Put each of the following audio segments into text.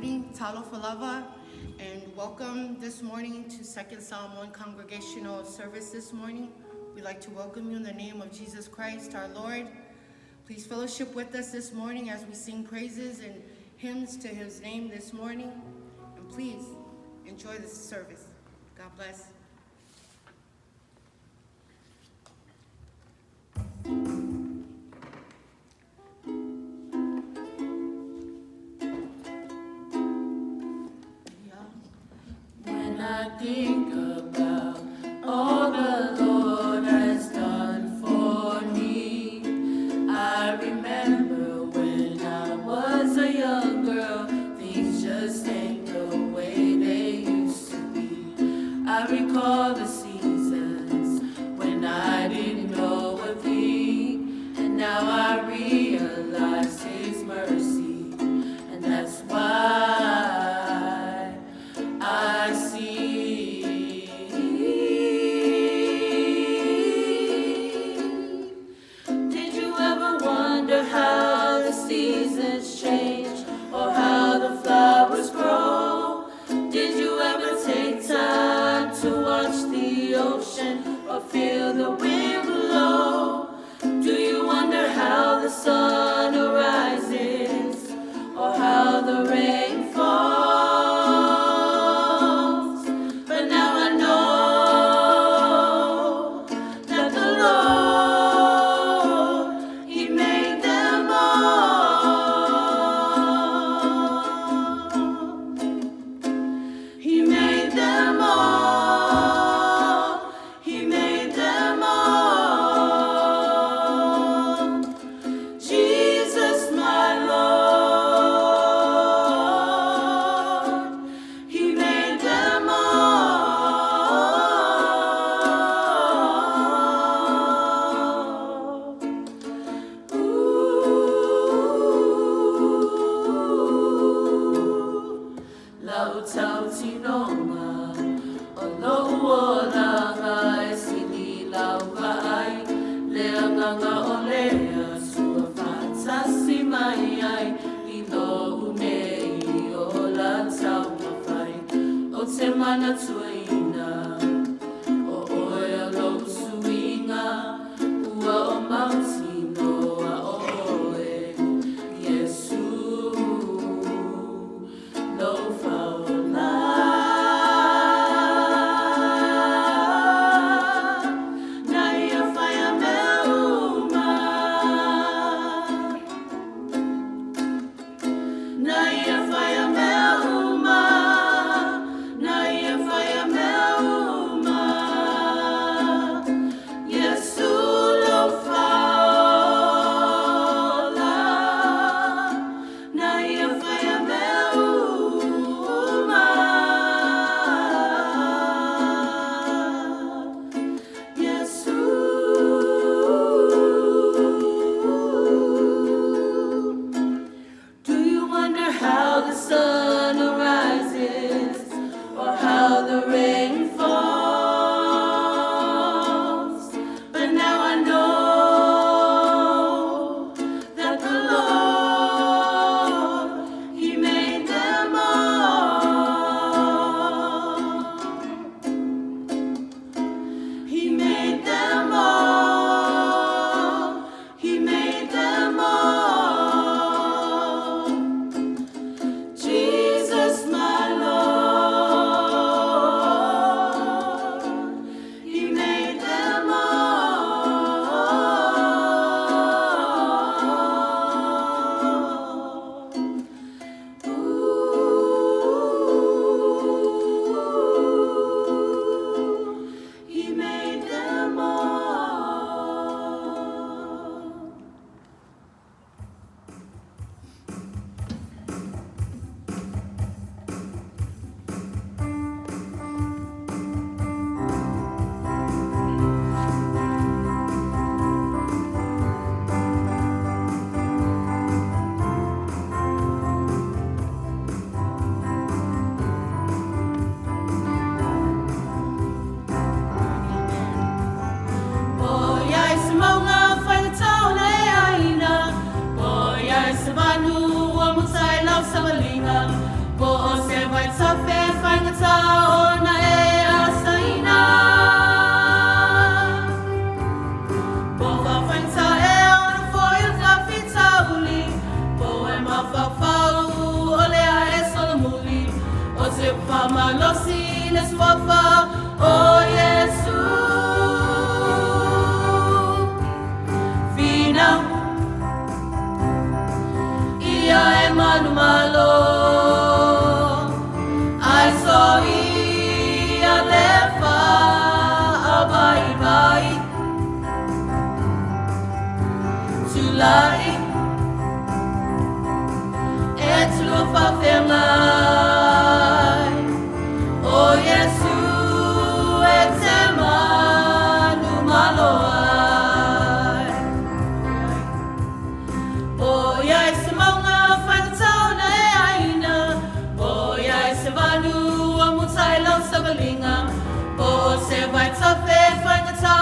morning, Talofa lava, and welcome this morning to Second Samoan Congregational Service this morning. We'd like to welcome you in the name of Jesus Christ, our Lord. Please fellowship with us this morning as we sing praises and hymns to his name this morning. And please enjoy this service. God bless. Yeah. When I think about all the Lord has done for me, I remember when I was a young girl, things just ain't the way they used to be. I recall the seasons when I didn't know a thing, and now I realize His mercy, and that's why I see. Did you ever wonder how the seasons change or how the flowers grow? Did you ever take time to watch the ocean or feel the wind blow? Do you wonder how the sun arises or how the rain falls? But now I know that the Lord, He made them all. He made them all. He made them all. Jesus, my Faafeagai. O Iesu e te manumalo ai. Po o i ai se mauga faigata ona e aina, po o i ai se vanu ua muta i lau savaliga, po o se vaitafe faigata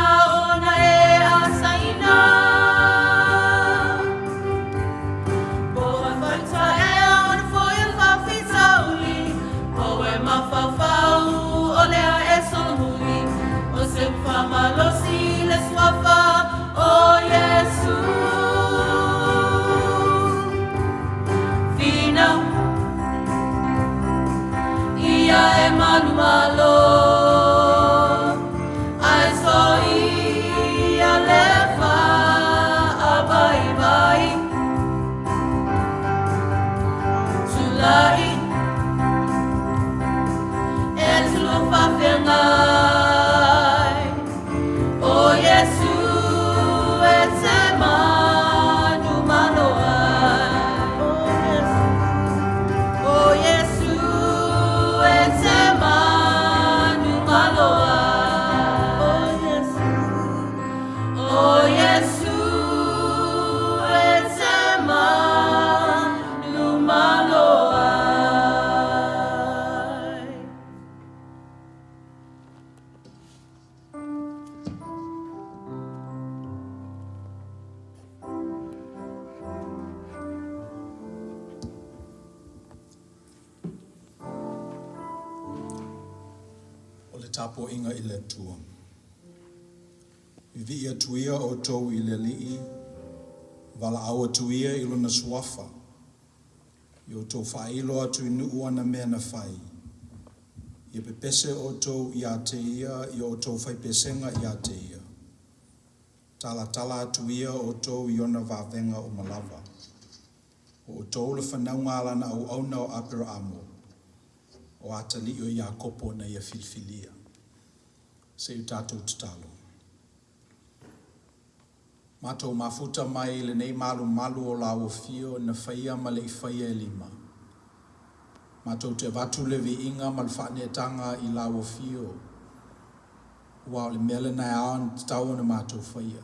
ona e asaina. Po o fata ea ona foi o le faafitauli, po e mafaufau o lea e solomuli, o se faamalosi le suafa o Iesu. Finau ia e manumalo, ae soia le faavaivai. Tulai e tulo faafeagai. O Iesu e te manumalo ai. O Iesu e te manumalo ai. O Iesu e te manumalo ai. O le tapuaiga i le Atua. Vivii atu ia outou i le Alii, valaau atu ia i lona suafa. Ia outou faailo atu i nuu ana mea na fai. Ia pepese outou ia te ia, ia outou faipesega ia te ia. Talatala atu ia outou i ona vavega uma lava. O outou le fanauga a lana auauna o Aperaamo, o atalii o Iakopo na ia filifilia. Se i o tatou tatalo. Matou mafuta mai i lenei malumalu o lau afio na faia ma le i faia e lima. Matou te avatu le viiga ma le faaneetaga i lau afio, ua o le mea lena e ao ona tatau ona matou faia.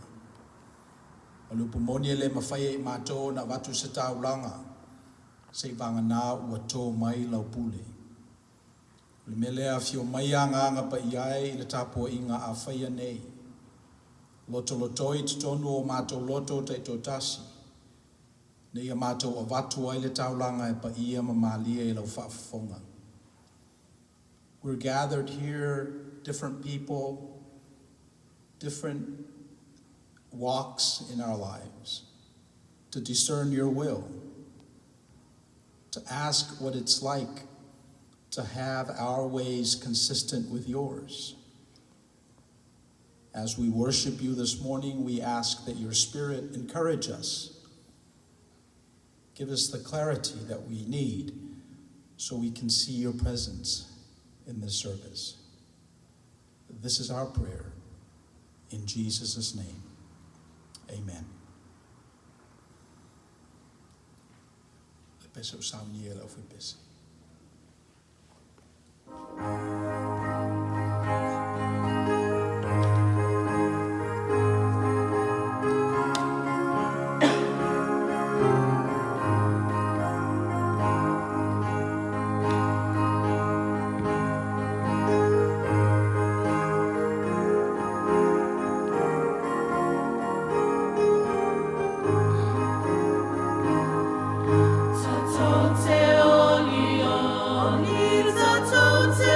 O le upu moni e le mafai e i matou ona avatu se taulaga, seiavagana ua tō mai lau pule. O le mea lea afio mai Agaga Paia e i le tapuaiga a faia nei. Lotolotoi i totonu o matou loto taitoatasi, ina ia matou avatu ai le taulaga e paia ma malie i lau faafofoga. We're gathered here, different people, different walks in our lives, to discern your will, to ask what it's like to have our ways consistent with yours. As we worship you this morning, we ask that your Spirit encourage us. Give us the clarity that we need so we can see your presence in this service. This is our prayer. In Jesus' name, amen. Le pese o saunia lau fai pese. Tatou te olioli, tatou te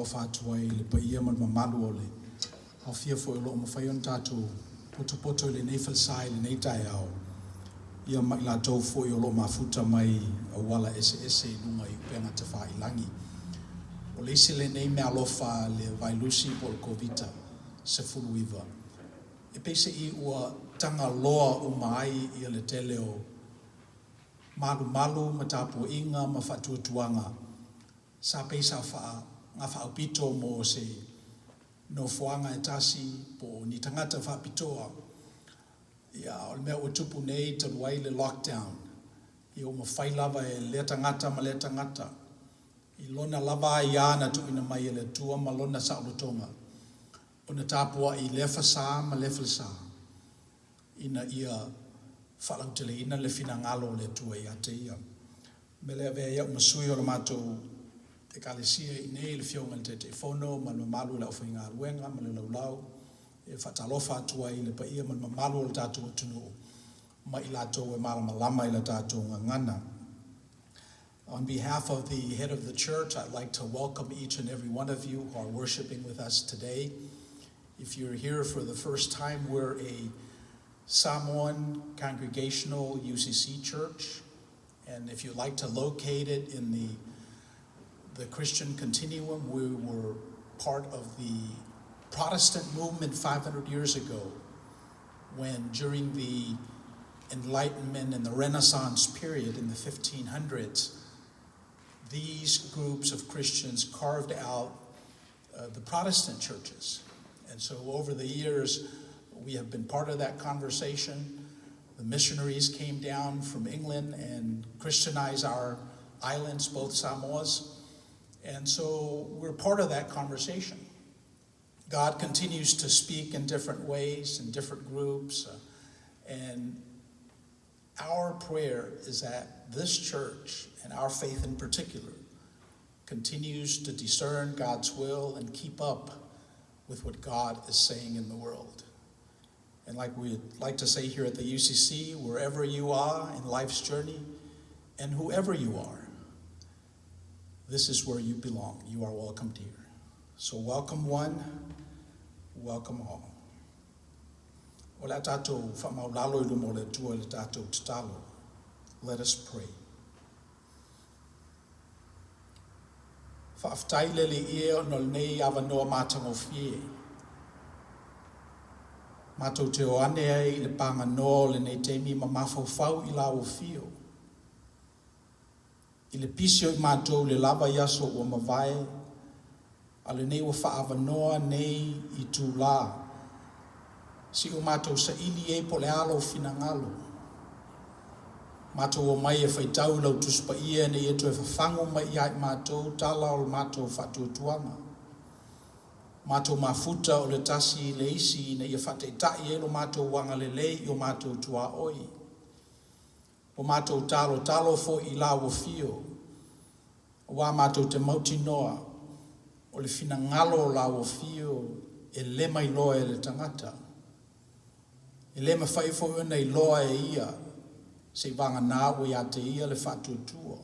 fa'atalofa atu ai i le paia ma le mamalu o le aofia foi o lo'o mafai ona tatou potopoto i lenei falesā i lenei taeao, ia ma i latou foi o lo'o mafuta mai auala eseese i luga i upega tafailagi. O le isi lenei meaalofa a le vailusi po o le Kovita 19, e peiseai ua tagaloa uma ai ia le tele o malumalu ma tapuaiga ma faatuatuaga sa pei sa faagafaaupito mo se nofoaga e tasi po o ni tagata faapitoa. Ia, a o le mea ua tupu nei talu ai le lockdown, ia ua mafai lava e lea tagata ma lea tagata i lona lava aia na tuuina mai e le Atua ma lona saolotoga ona tapuai i lea fasā ma lea falesā ina ia faalauteleina le finagalo o le Atua ia te ia. O le mea lea e avea ai au ma sui o le matou Ekalesia i inei, le Afioga i le Taitaifono ma le mamalu o le aufaigaluega ma le laulau, e faatalofa atu ai i le paia ma le mamalu o le tatou atunuu ma i latou e malamalama i le tatou gagana. On behalf of the head of the church, I'd like to welcome each and every one of you who are worshiping with us today. If you're here for the first time, we're a Samoan Congregational UCC church. And if you'd like to locate it in the Christian continuum, we were part of the Protestant movement 500 years ago when, during the Enlightenment and the Renaissance period in the 1500s, these groups of Christians carved out the Protestant churches. And so over the years, we have been part of that conversation. The missionaries came down from England and Christianized our islands, both Samoas. And so we're part of that conversation. God continues to speak in different ways, in different groups. And our prayer is that this church, and our faith in particular, continues to discern God's will and keep up with what God is saying in the world. And like we like to say here at the UCC, wherever you are in life's journey and whoever you are, this is where you belong. You are welcomed here. So welcome one, welcome all. O le a tatou faamaulalo i luma o le Atua i le tatou tatalo. Let us pray. Faafetai le Alii e ona o lenei avanoa matagofie. Matou te o ane ai i le paganoa o lenei taimi ma mafaufau i lau afio. I le pisi o i matou i le lava i aso ua mavae, a o lenei ua faaavanoa nei itulā seia o matou saili ai po o le a lou finagalo. Matou omai e faitau i lau Tusi Paia ina ia toe fafagu mai ia i matou tala o le matou faatuatuaga. Matou mafuta o le tasi i le isi ina ia faataitai ai lo matou agalelei i o matou tuaoi. Ua matou talotalo foi i lau afio, auā matou te mautinoa o le finagalo o lau afio e le mailoa e le tagata. E le mafai foi ona iloa e ia seiavagana ua ia te ia le faatuatua.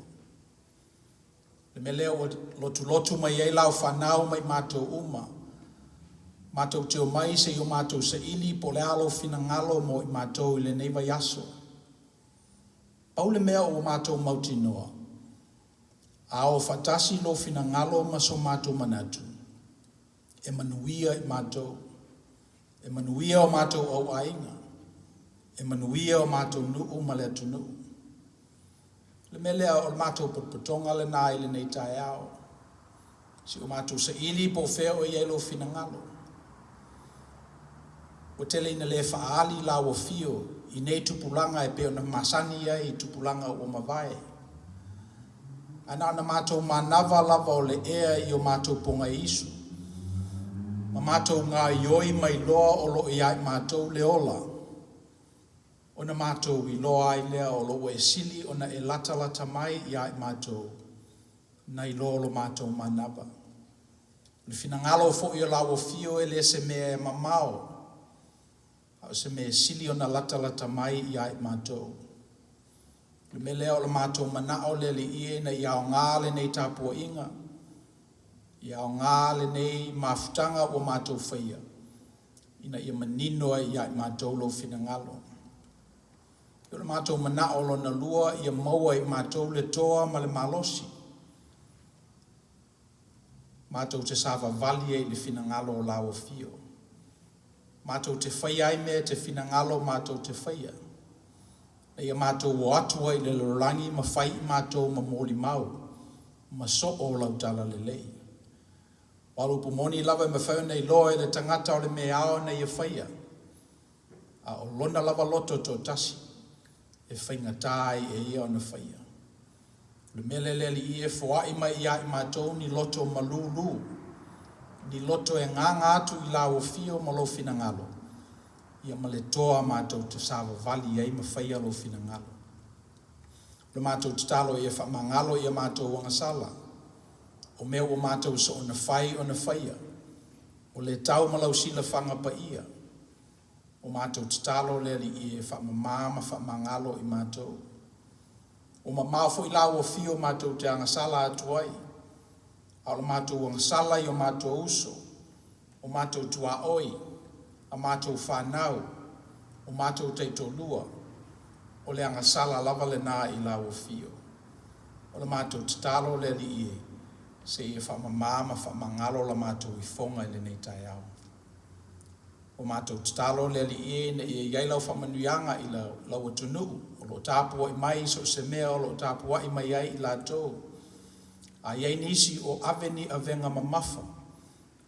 Le mea lea ua lotulotu mai ai lau fanau ma i matou uma, matou te omai se i o matou saili po o le a lou finagalo mo i matou i lenei vaiaso. Pau le mea ua matou mautinoa, a o faatasi lou finagalo ma so matou manatu, e manuia i matou, e manuia o matou auaiga, e manuia o matou nuu ma le atunuu. Le mea lea o le matou potopotoga lenā i lenei taeao, seia o matou saili po o fea o i ai lou finagalo. Ua tele ina le faaali lau afio i nei tupulaga e pei ona masani ai i tupulaga ua mavae. Ae na ona matou manava lava o le ea i o matou pogaiisu, ma matou gaoioi mai loa o lo o ia i matou le ola, ona matou iloa ai lea o lo ua e sili ona e latalata mai ia i matou nai lo lo matou manava. O le finagalo foi o lau afio e le o se mea e mamao, a o se mea e sili ona latalata mai ia i matou. O le mea lea o le matou manao le Alii e ina ia aoga lenei tapuaiga. Ia aogā lenei mafutaga ua matou faia, ina ia manino ai ia i matou lou finagalo. O le matou manao lona lua ia maua e i matou le toa ma le malosi, matou te savavali ai i le finagalo o lau Afio, matou te faia ai mea e te finagalo matou te faia, ina ia matou o atu ai i le lalolagi ma fai i matou ma molimau ma soo o lau talalelei. Aua o le upu moni lava e mafai ona iloa e le tagata o le mea e ao ona ia faia, a o lona lava loto toatasi e faigata ai e ia ona faia. O le mea lea le Alii e, foai mai ia i matou ni loto malūlū, ni loto e agaga atu i lau afio ma lou finagalo, ia ma le toa matou te savavali ai ma faia lou finagalo. O le matou tatalo ia faamagalo i a matou agasala, o mea ua matou soona fai ona faia, o le tau ma lau silafaga paia, o matou tatalo le Alii e faamama ma faamagalo i matou. Ua mamao foi lau afio matou te agasala atu ai, a o le matou agasala i o matou uso, o matou tuaoi, a matou fanau, o matou taitoalua, o le agasala lava lena i lau afio. O le matou tatalo le Alii e, se i e faamama ma faamagalo la matou ifoga i lenei taeao. O matou tatalo le Alii e ina ia i ai lau faamanuiaga i lau atunuu o lo o tapuai mai i so o se mea o lo o tapuai mai ai i latou. A i ai nisi o ave ni avega mamafa,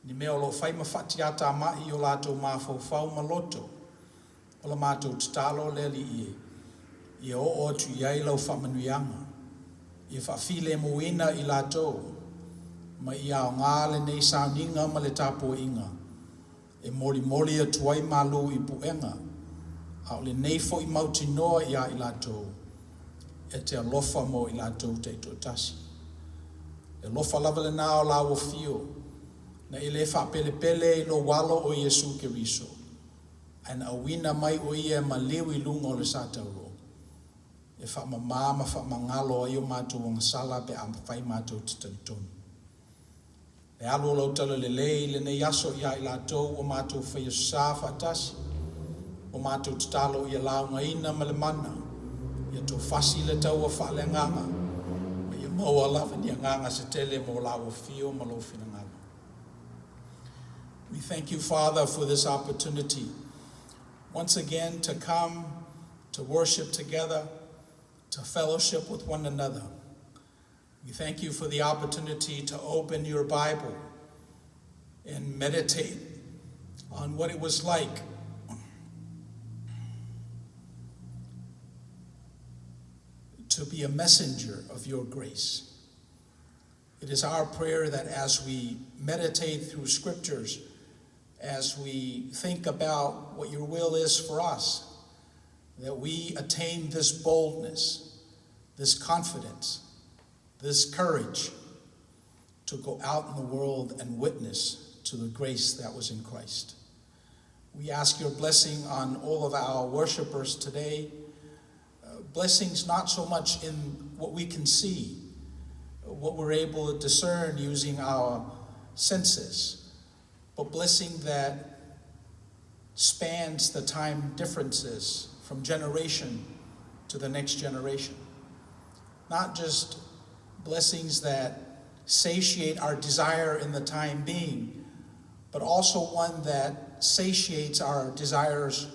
ni mea o lo o fai ma faatiatamai i o latou mafaufau ma loto, o la matou tatalo le Alii e, ia oo atu i ai lau faamanuiaga, ia faafilemuina i latou, ma ia aoga lenei sauniga ma le tapuaiga e molimoli atu ai malu i puega, a o lenei foi mautinoa ia i latou e te alofa mo i latou taitoatasi. E alofa lava lena o lau afio, na e le faapelepele i lou alo o Iesu Keriso, ae na auina mai o ia e maliu i luga o le sa tauro, e faamama ma faamagalo ai o matou agasala pe a mafai matou te talitonu. Le alu o lau talalelei i lenei aso ia i latou ua matou faia sa faatasi, o matou tatalo ia laugaina ma le mana, ia tofasi le taua faaleagaga, ma ia maua lava ni agaga se tele mo lau afio ma lou finagalo. We thank you, Father, for this opportunity once again to come to worship together, to fellowship with one another. We thank you for the opportunity to open your Bible and meditate on what it was like to be a messenger of your grace. It is our prayer that as we meditate through scriptures, as we think about what your will is for us, that we attain this boldness, this confidence, this courage to go out in the world and witness to the grace that was in Christ. We ask your blessing on all of our worshipers today. Blessings not so much in what we can see, what we're able to discern using our senses, but blessing that spans the time differences from generation to the next generation. Not just blessings that satiate our desire in the time being, but also one that satiates our desires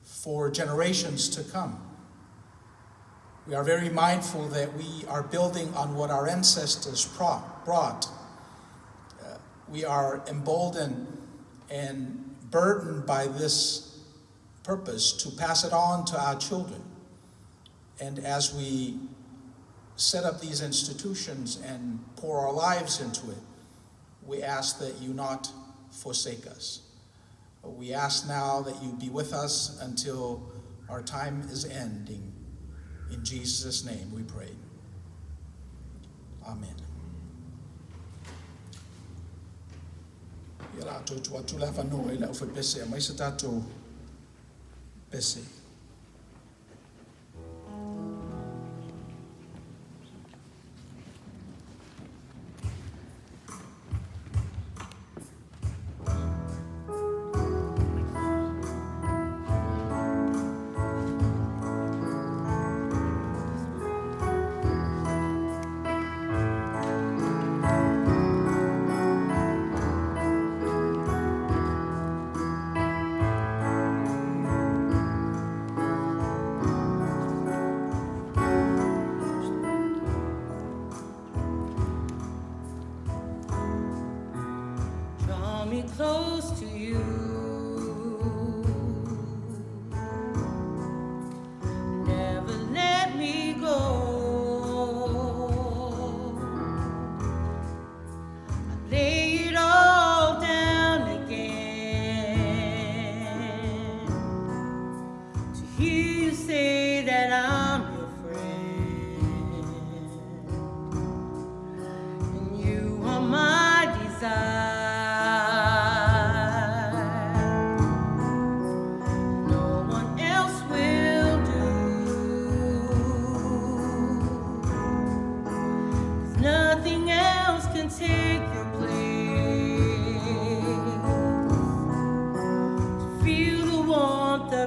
for generations to come. We are very mindful that we are building on what our ancestors brought. We are emboldened and burdened by this purpose to pass it on to our children. And as we set up these institutions and pour our lives into it, we ask that you not forsake us. We ask now that you be with us until our time is ending. In Jesus' name we pray. Amen. Ia la tou tuu atu le avanoa i le aufaipese e aumai se tatou pese.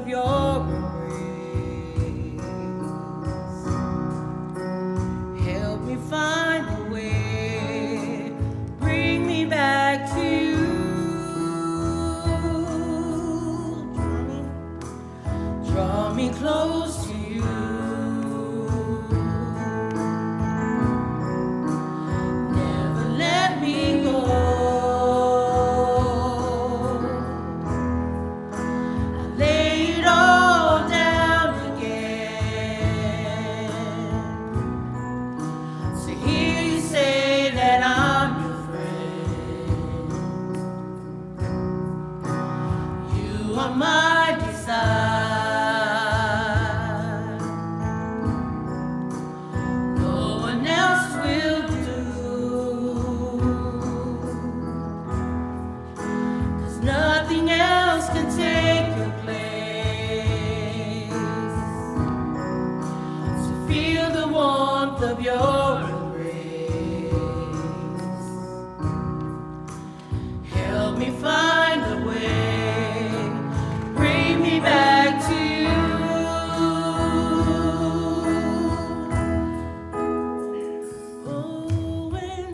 of your embrace. Help me find a way, bring me back to you. Draw me, draw me close to you. Never let me go. I lay it all down again. To hear you say that I'm your friend. You are my desire. No one else will do. 'Cause nothing else can take your place. To feel the warmth of your embrace. Help me find a way. Bring me back to you. Oh, when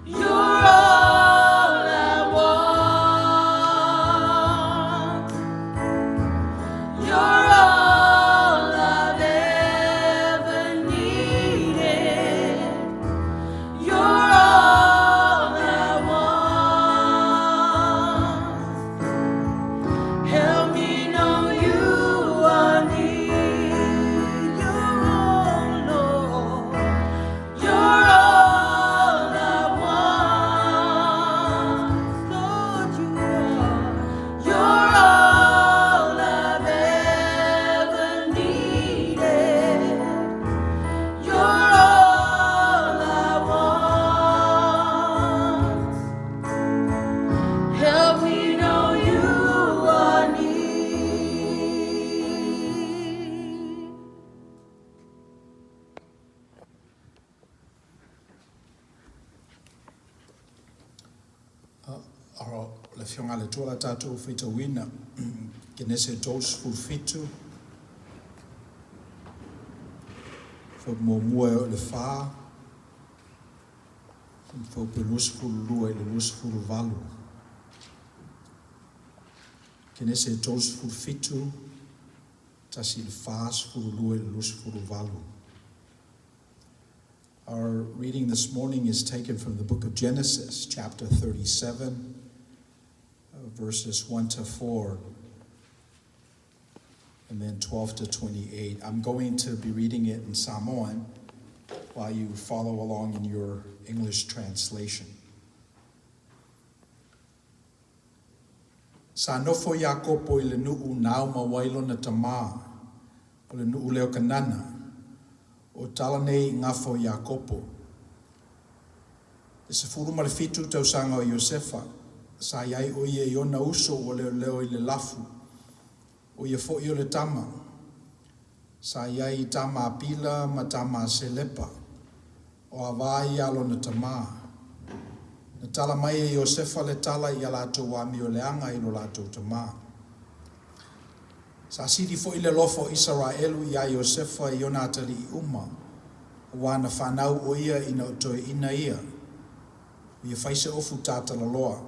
you're all I want. You're all I've ever needed. You're all I want. Help me know you are near. You're all, Lord. You're all I want. Lord, you are. You're all I've ever needed. You're all I want. Help me know you are near. Aro le fionga le tola tātou whitawina, Genese 37, fo mō mua o le whā, fo pe 22 i le 28. Genese 37, tasi le whā, 12 i le 28. Our reading this morning is taken from the book of Genesis, chapter 37, verses 1 to 4, and then 12 to 28. I'm going to be reading it in Samoan while you follow along in your English translation. Sa nofo Iakopo i le nuu na auma ai lona tamā, o le nuu lea o Kanana, o tala nei i gafa o Iakopo. E 17 tausaga o Iosefa, sa i ai o ia i ona uso ua leoleo i le lafu, o ia foi o le tama. Sa i ai i tama a Pila ma tama a Selepa, o avā ia a lona tamā. Na tala mai e Iosefa le tala i a latou amioleaga i lo latou tamā. Sa sili foi le alofa o Isaraelu iā Iosefa i ona atalii uma, auā na fanau o ia ina o toeaina ia, ua ia fai se ofu tatalaloa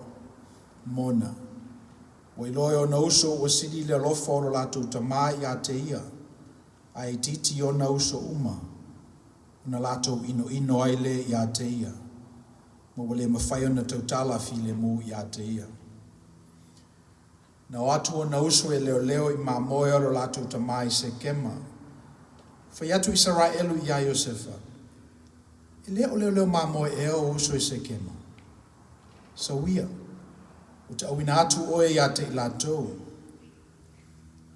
mona. Ua iloa e ona uso ua sili le alofa o lo latou tamā iā te ia, ae itiiti i ona uso uma, ona latou inoino ai lea iā te ia, ma ua le mafai ona tautala filemu iā te ia. Na o atu ona uso e leoleo i mamoe a lo latou tamā i Sekema. Fai atu Isaraelu iā Iosefa, E le o leoleo mamoe ea ou uso i Sekema? Sau ia, ou te auina atu oe iā te i latou.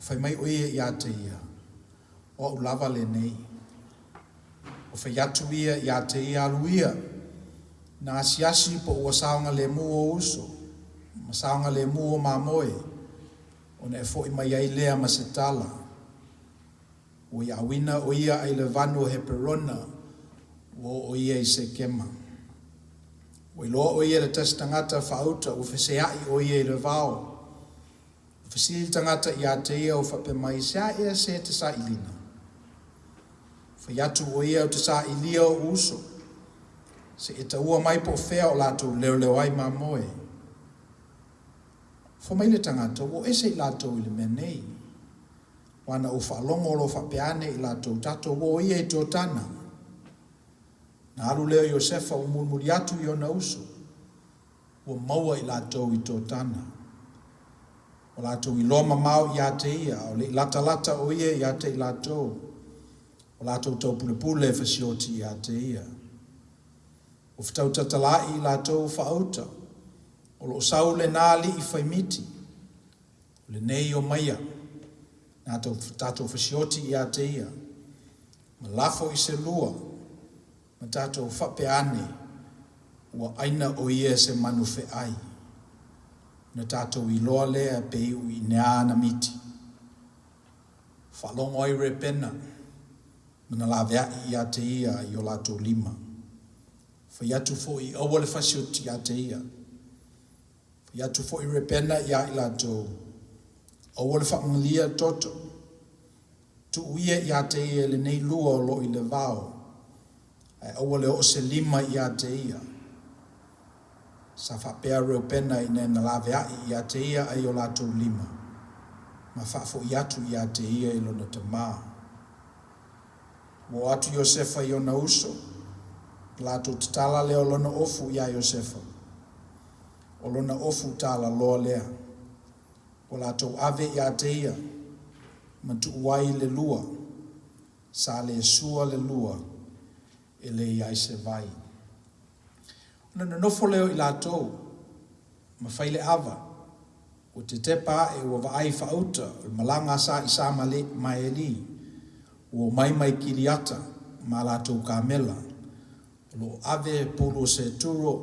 Fai mai o ia iā te ia, O au lava lenei. Ua fai atu ia iā te ia, Alu ia, na asiasi po ua saogalemu ou uso, ma saogalemu o mamoe, ona e foʻi mai ai lea ma se tala. Ua i auina o ia ai le vanu o Heperona, ua oo ia i Sekema. Ua iloa o ia le tasi tagata faauta ua feseai o ia i le vao. Fesili le tagata ia te ia ua faapea mai, Se a ea se te sailiga? Fai atu o ia ou te sailia o'u uso, seia e taua mai po o fea o latou leoleo ai mamoe. Fai mai le tagata, ua o ese i latou i le mea nei. Aua na ou faalogo o lo o faapea ane i latou, Tatou o ia i Totana. Na alu lea o Iosefa ua mulimuli atu i ona uso, ua maua i latou i Totana. Ua latou iloa mamao ia te ia, a o le i latalata o ia ia te i latou, ua latou taupulepule e fasioti ia te ia. Ua fetau taltalaa'i i latou faauta, o lo o sau lenā alii faimiti, o lenei omaia, na tatou fasioti ia te ia, ma lafo i se lua, ma tatou faapea ane, ua aina o ia e se manu fe'ai. Na tatou iloa lea pe iu i ina ana miti. Faalogo ai Repena, ma na laveai ia te ia i o latou lima. Fai atu fo'i aua le fasioti ia te ia. Fai atu fo'i Repena ia i latou, aua le faamagalia toto. Tuu ia ia te ia lenei lua o lo o i le vao, ae aua le oo se lima ia te ia. Sa faapea Reupena ina na laveai ia te ia ai o latou lima, ma faafo'i atu ia te ia i lona tamā. Ua oo atu Iosefa i ona uso, na latou tatala lea o lona ofu iā Iosefa. O lona ofu talaloa lea. Ua latou ave ia te ia, ma tuu ai le lua. Sa le sua le lua, e le i ai se vai. Ona nonofo lea o i latou, ma fai le ava, ua tetepa ae ua vaai faauta o le malaga a sa Isamaeli, ua omai mai Kiriata ma a latou kamela, o lo o ave pulu o seturo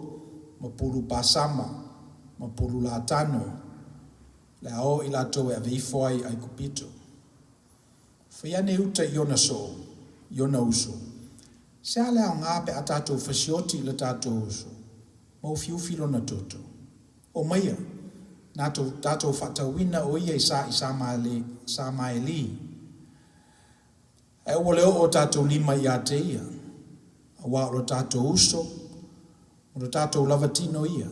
ma pulu pasama ma pulu latano, o le a o i latou e ave ifo ai i Aikupito. Fai ane Iuta i ona soo, i ona uso, Se a le aoga pe a tatou fasioti i le tatou uso, ma ufiufi lona toto? Omaia, na tatou faatauina o ia i sa Isamaeli, ae aua le oo o tatou lima ia te ia, auā o lo tatou uso, o lo tatou lava tino ia.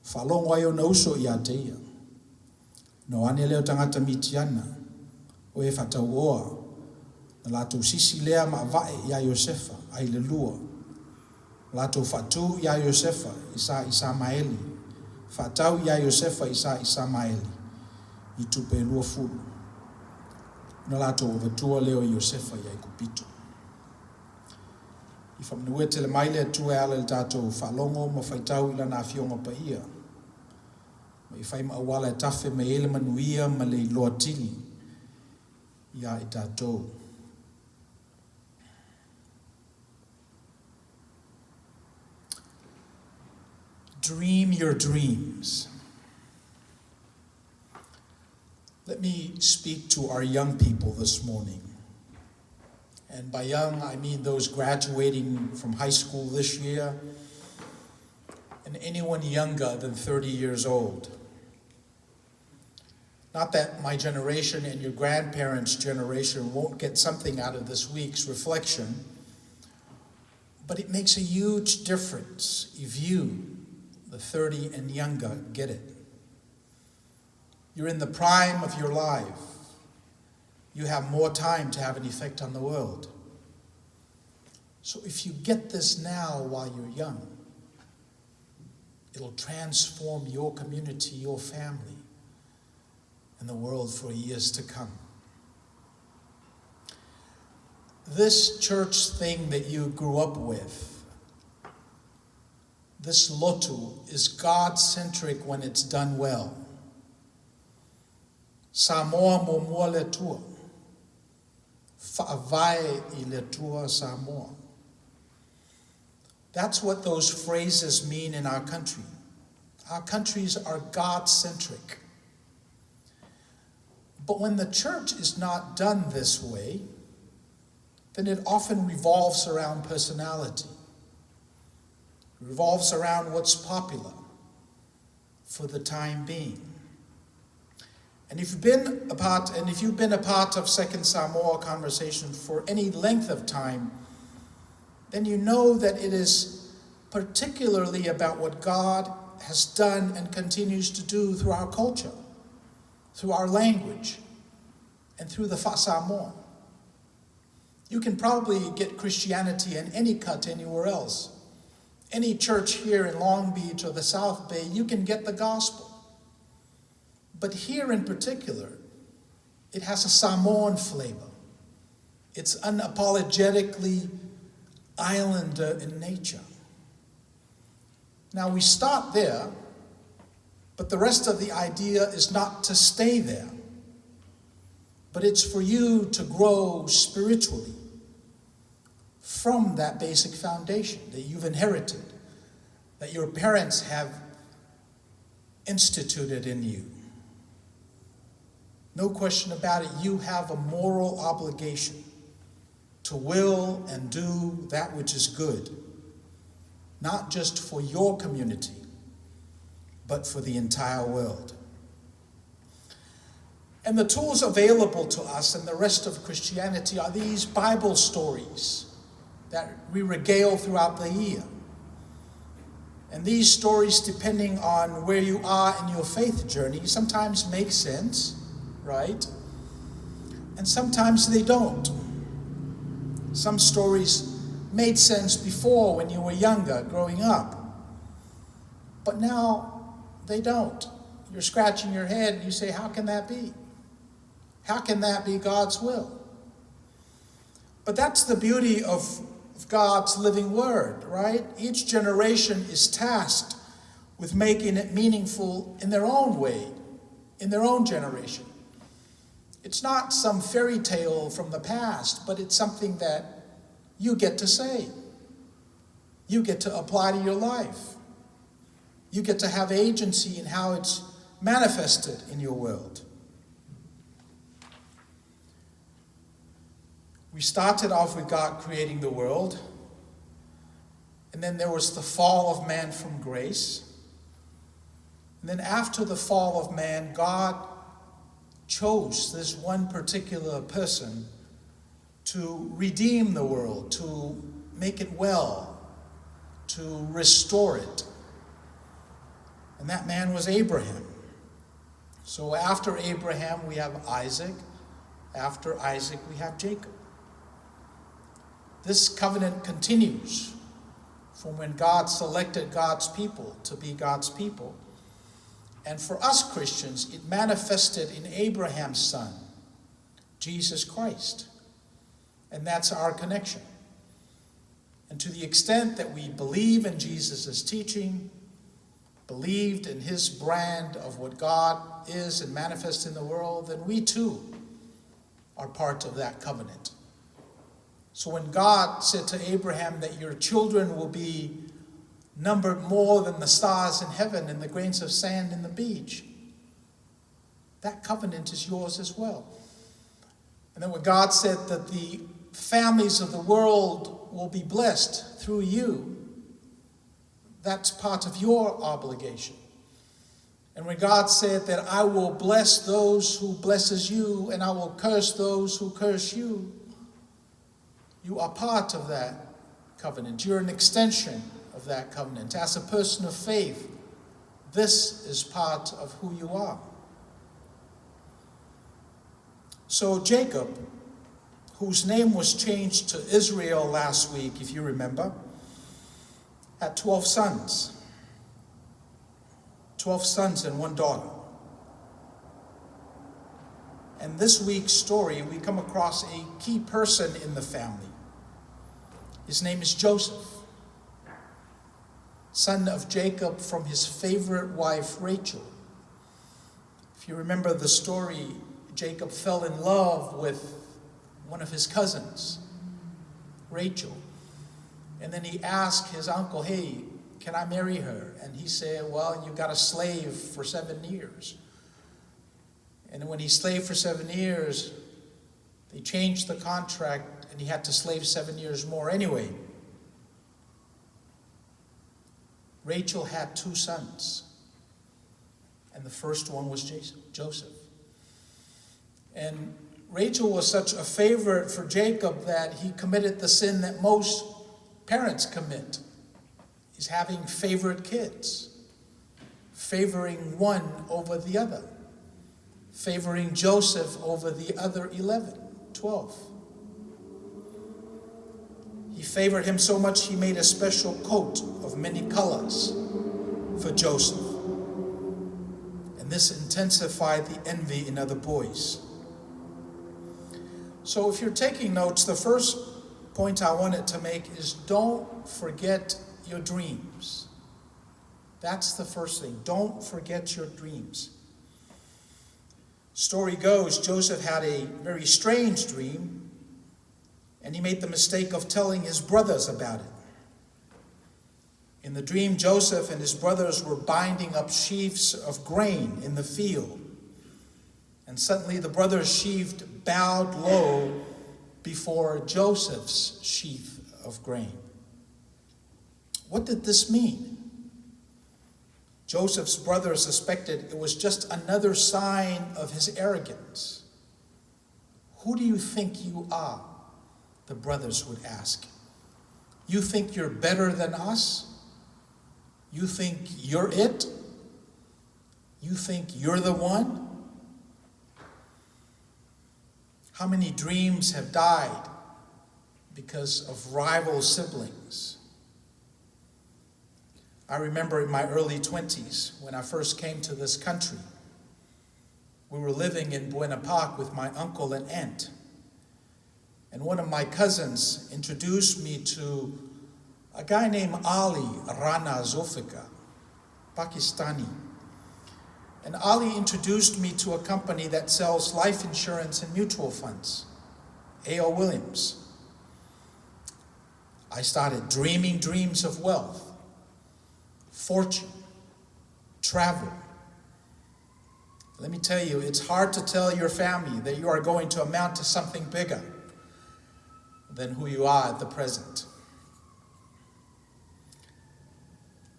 Faalogo ai ona uso ia te ia. Ona o ane lea o tagata Mitiana, o e faatauoa, na latou sisi lea ma ava'e iā Iosefa, ai le lua. Ua latou faatū iā Iosefa i sa Isamaeli, faatau iā Iosefa i sa Isamaeli, i tupe e 20. Ona latou avatua lea o Iosefa i Aikupito. Ia faamanuia tele mai le Atua e ala i le tatou faalogo ma faitau i Lana Afioga Paia, ma ia fai ma auala e tafe mai ai le manuia ma le iloa tili iā i tatou. Dream your dreams. Let me speak to our young people this morning. And by young, I mean those graduating from high school this year and anyone younger than 30 years old. Not that my generation and your grandparents' generation won't get something out of this week's reflection, but it makes a huge difference if you, the 30 and younger, get it. You're in the prime of your life. You have more time to have an effect on the world. So if you get this now while you're young, it'll transform your community, your family, and the world for years to come. This church thing that you grew up with, this lotu, is God centric when it's done well. Samoa muamua le Atua. Faavae i le Atua Samoa. That's what those phrases mean in our country. Our countries are God centric. But when the church is not done this way, then it often revolves around personality. It revolves around what's popular for the time being. And if you've been a part, and if you've been a part of Second Samoa conversation for any length of time, then you know that it is particularly about what God has done and continues to do through our culture, through our language, and through the fa'aSamoa. You can probably get Christianity in any cut anywhere else. Any church here in Long Beach or the South Bay, you can get the gospel. But here in particular, it has a Samoan flavor. It's unapologetically islander in nature. Now we start there, but the rest of the idea is not to stay there, but it's for you to grow spiritually from that basic foundation that you've inherited, that your parents have instituted in you. No question about it, you have a moral obligation to will and do that which is good, not just for your community, but for the entire world. And the tools available to us and the rest of Christianity are these Bible stories that we regale throughout the year. And these stories, depending on where you are in your faith journey, sometimes make sense, right? And sometimes they don't. Some stories made sense before when you were younger, growing up. But now they don't. You're scratching your head and you say, how can that be? How can that be God's will? But that's the beauty of God's living word, right? Each generation is tasked with making it meaningful in their own way, in their own generation. It's not some fairy tale from the past, but it's something that you get to say. You get to apply to your life. You get to have agency in how it's manifested in your world. We started off with God creating the world, and then there was the fall of man from grace. And then after the fall of man, God chose this one particular person to redeem the world, to make it well, to restore it. And that man was Abraham. So after Abraham, we have Isaac. After Isaac, we have Jacob. This covenant continues from when God selected God's people to be God's people. And for us Christians, it manifested in Abraham's son, Jesus Christ. And that's our connection. And to the extent that we believe in Jesus' teaching, believed in his brand of what God is and manifests in the world, then we too are part of that covenant. So when God said to Abraham that your children will be numbered more than the stars in heaven and the grains of sand in the beach, that covenant is yours as well. And then when God said that the families of the world will be blessed through you, that's part of your obligation. And when God said that I will bless those who blesses you and I will curse those who curse you, you are part of that covenant. You're an extension of that covenant. As a person of faith, this is part of who you are. So Jacob, whose name was changed to Israel last week, if you remember, had 12 sons. 12 sons and one daughter. And this week's story, we come across a key person in the family. His name is Joseph, son of Jacob from his favorite wife, Rachel. If you remember the story, Jacob fell in love with one of his cousins, Rachel. And then he asked his uncle, hey, can I marry her? And he said, well, you got a slave for 7 years. And when he slaved for 7 years, they changed the contract and he had to slave 7 years more anyway. Rachel had 2 sons. And the first one was Joseph. And Rachel was such a favorite for Jacob that he committed the sin that most parents commit is having favorite kids, favoring one over the other, favoring Joseph over the other 11, 12. He favored him so much he made a special coat of many colors for Joseph. And this intensified the envy in other boys. So if you're taking notes, the first point I wanted to make is don't forget your dreams. That's the first thing. Don't forget your dreams. Story goes, Joseph had a very strange dream, and he made the mistake of telling his brothers about it. In the dream, Joseph and his brothers were binding up sheaves of grain in the field. And suddenly the brothers' sheaf bowed low before Joseph's sheaf of grain. What did this mean? Joseph's brothers suspected it was just another sign of his arrogance. Who do you think you are? The brothers would ask. You think you're better than us? You think you're it? You think you're the one? How many dreams have died because of rival siblings? I remember in my early 20s when I first came to this country. We were living in Buena Park with my uncle and aunt. And one of my cousins introduced me to a guy named Ali Rana Zulfikar, Pakistani. And Ali introduced me to a company that sells life insurance and mutual funds, A.L. Williams. I started dreaming dreams of wealth, fortune, travel. Let me tell you, it's hard to tell your family that you are going to amount to something bigger than who you are at the present.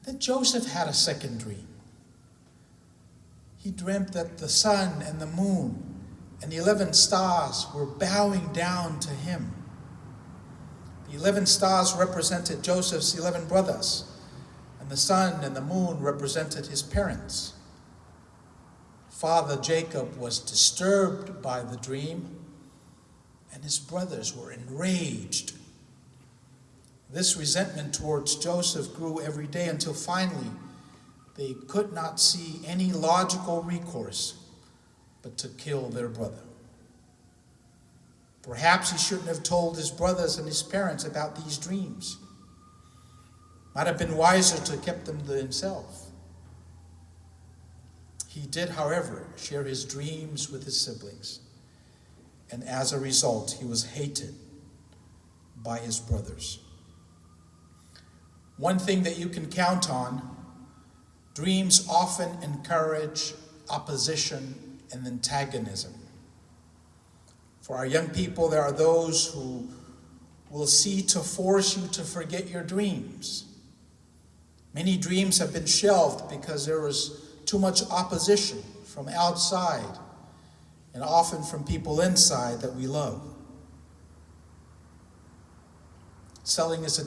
Then Joseph had a second dream. He dreamt that the sun and the moon and the 11 stars were bowing down to him. The 11 stars represented Joseph's 11 brothers, and the sun and the moon represented his parents. Father Jacob was disturbed by the dream, and his brothers were enraged. This resentment towards Joseph grew every day until finally they could not see any logical recourse but to kill their brother. Perhaps he shouldn't have told his brothers and his parents about these dreams. Might have been wiser to keep them to himself. He did, however, share his dreams with his siblings, and as a result, he was hated by his brothers. One thing that you can count on, dreams often encourage opposition and antagonism. For our young people, there are those who will see to force you to forget your dreams. Many dreams have been shelved because there was too much opposition from outside and often from people inside that we love. Selling is a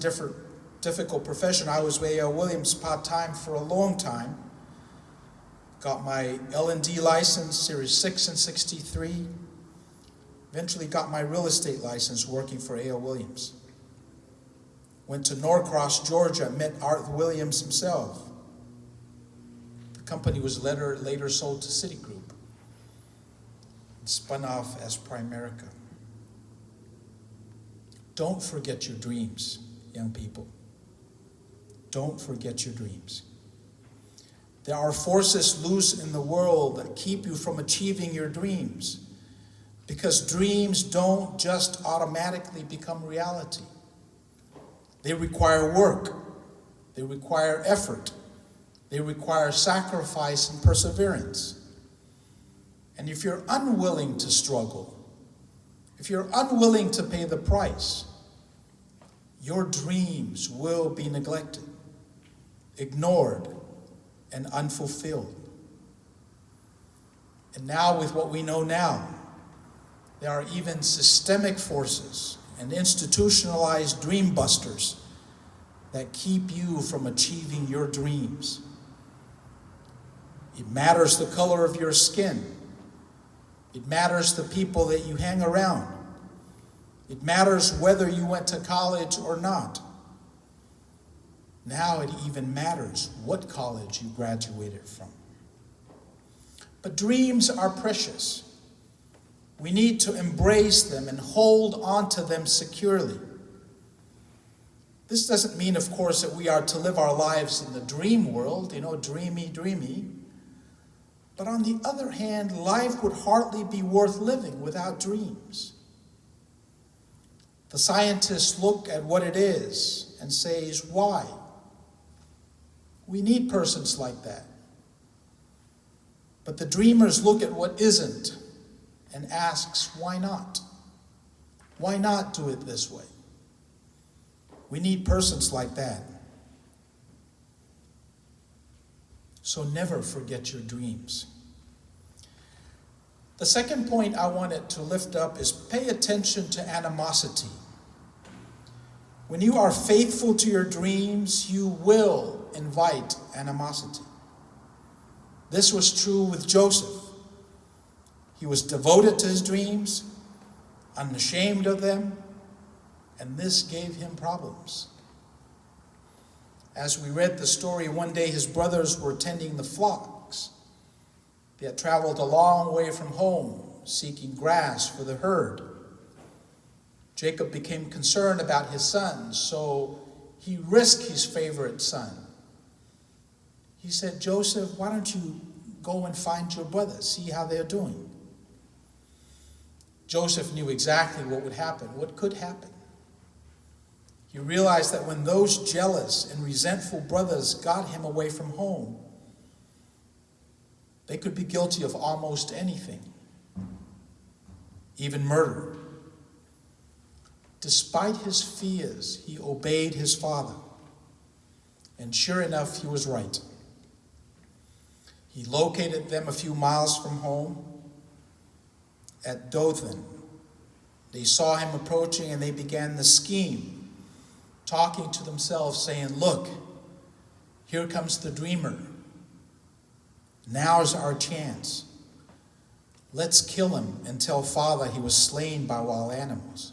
difficult profession. I was with A.L. Williams part-time for a long time. Got my L&D license, Series 6 and 63. Eventually got my real estate license working for A.L. Williams. Went to Norcross, Georgia, met Art Williams himself. The company was later sold to Citigroup and spun off as Primerica. Don't forget your dreams, young people. Don't forget your dreams. There are forces loose in the world that keep you from achieving your dreams, because dreams don't just automatically become reality. They require work. They require effort. They require sacrifice and perseverance. And if you're unwilling to struggle, if you're unwilling to pay the price, your dreams will be neglected, ignored, and unfulfilled. And now, with what we know now, There are even systemic forces and institutionalized dream busters that keep you from achieving your dreams. It matters the color of your skin. It matters the people that you hang around. It matters whether you went to college or not. Now it even matters what college you graduated from. But dreams are precious. We need to embrace them and hold on to them securely. This doesn't mean, of course, that we are to live our lives in the dream world, dreamy, dreamy. But on the other hand, life would hardly be worth living without dreams. The scientists look at what it is and says, why? We need persons like that. But the dreamers look at what isn't and asks, why not? Why not do it this way? We need persons like that. So never forget your dreams. The second point I wanted to lift up is pay attention to animosity. When you are faithful to your dreams, you will invite animosity. This was true with Joseph. He was devoted to his dreams, unashamed of them, and this gave him problems. As we read the story, one day his brothers were tending the flocks. They had traveled a long way from home, seeking grass for the herd. Jacob became concerned about his sons, so he risked his favorite son. He said, Joseph, why don't you go and find your brothers, see how they're doing? Joseph knew exactly what would happen, what could happen. He realized that when those jealous and resentful brothers got him away from home, they could be guilty of almost anything, even murder. Despite his fears, he obeyed his father. And sure enough, he was right. He located them a few miles from home at Dothan. They saw him approaching and they began the scheme, talking to themselves, saying, Look, here comes the dreamer. Now's our chance. Let's kill him and tell father he was slain by wild animals.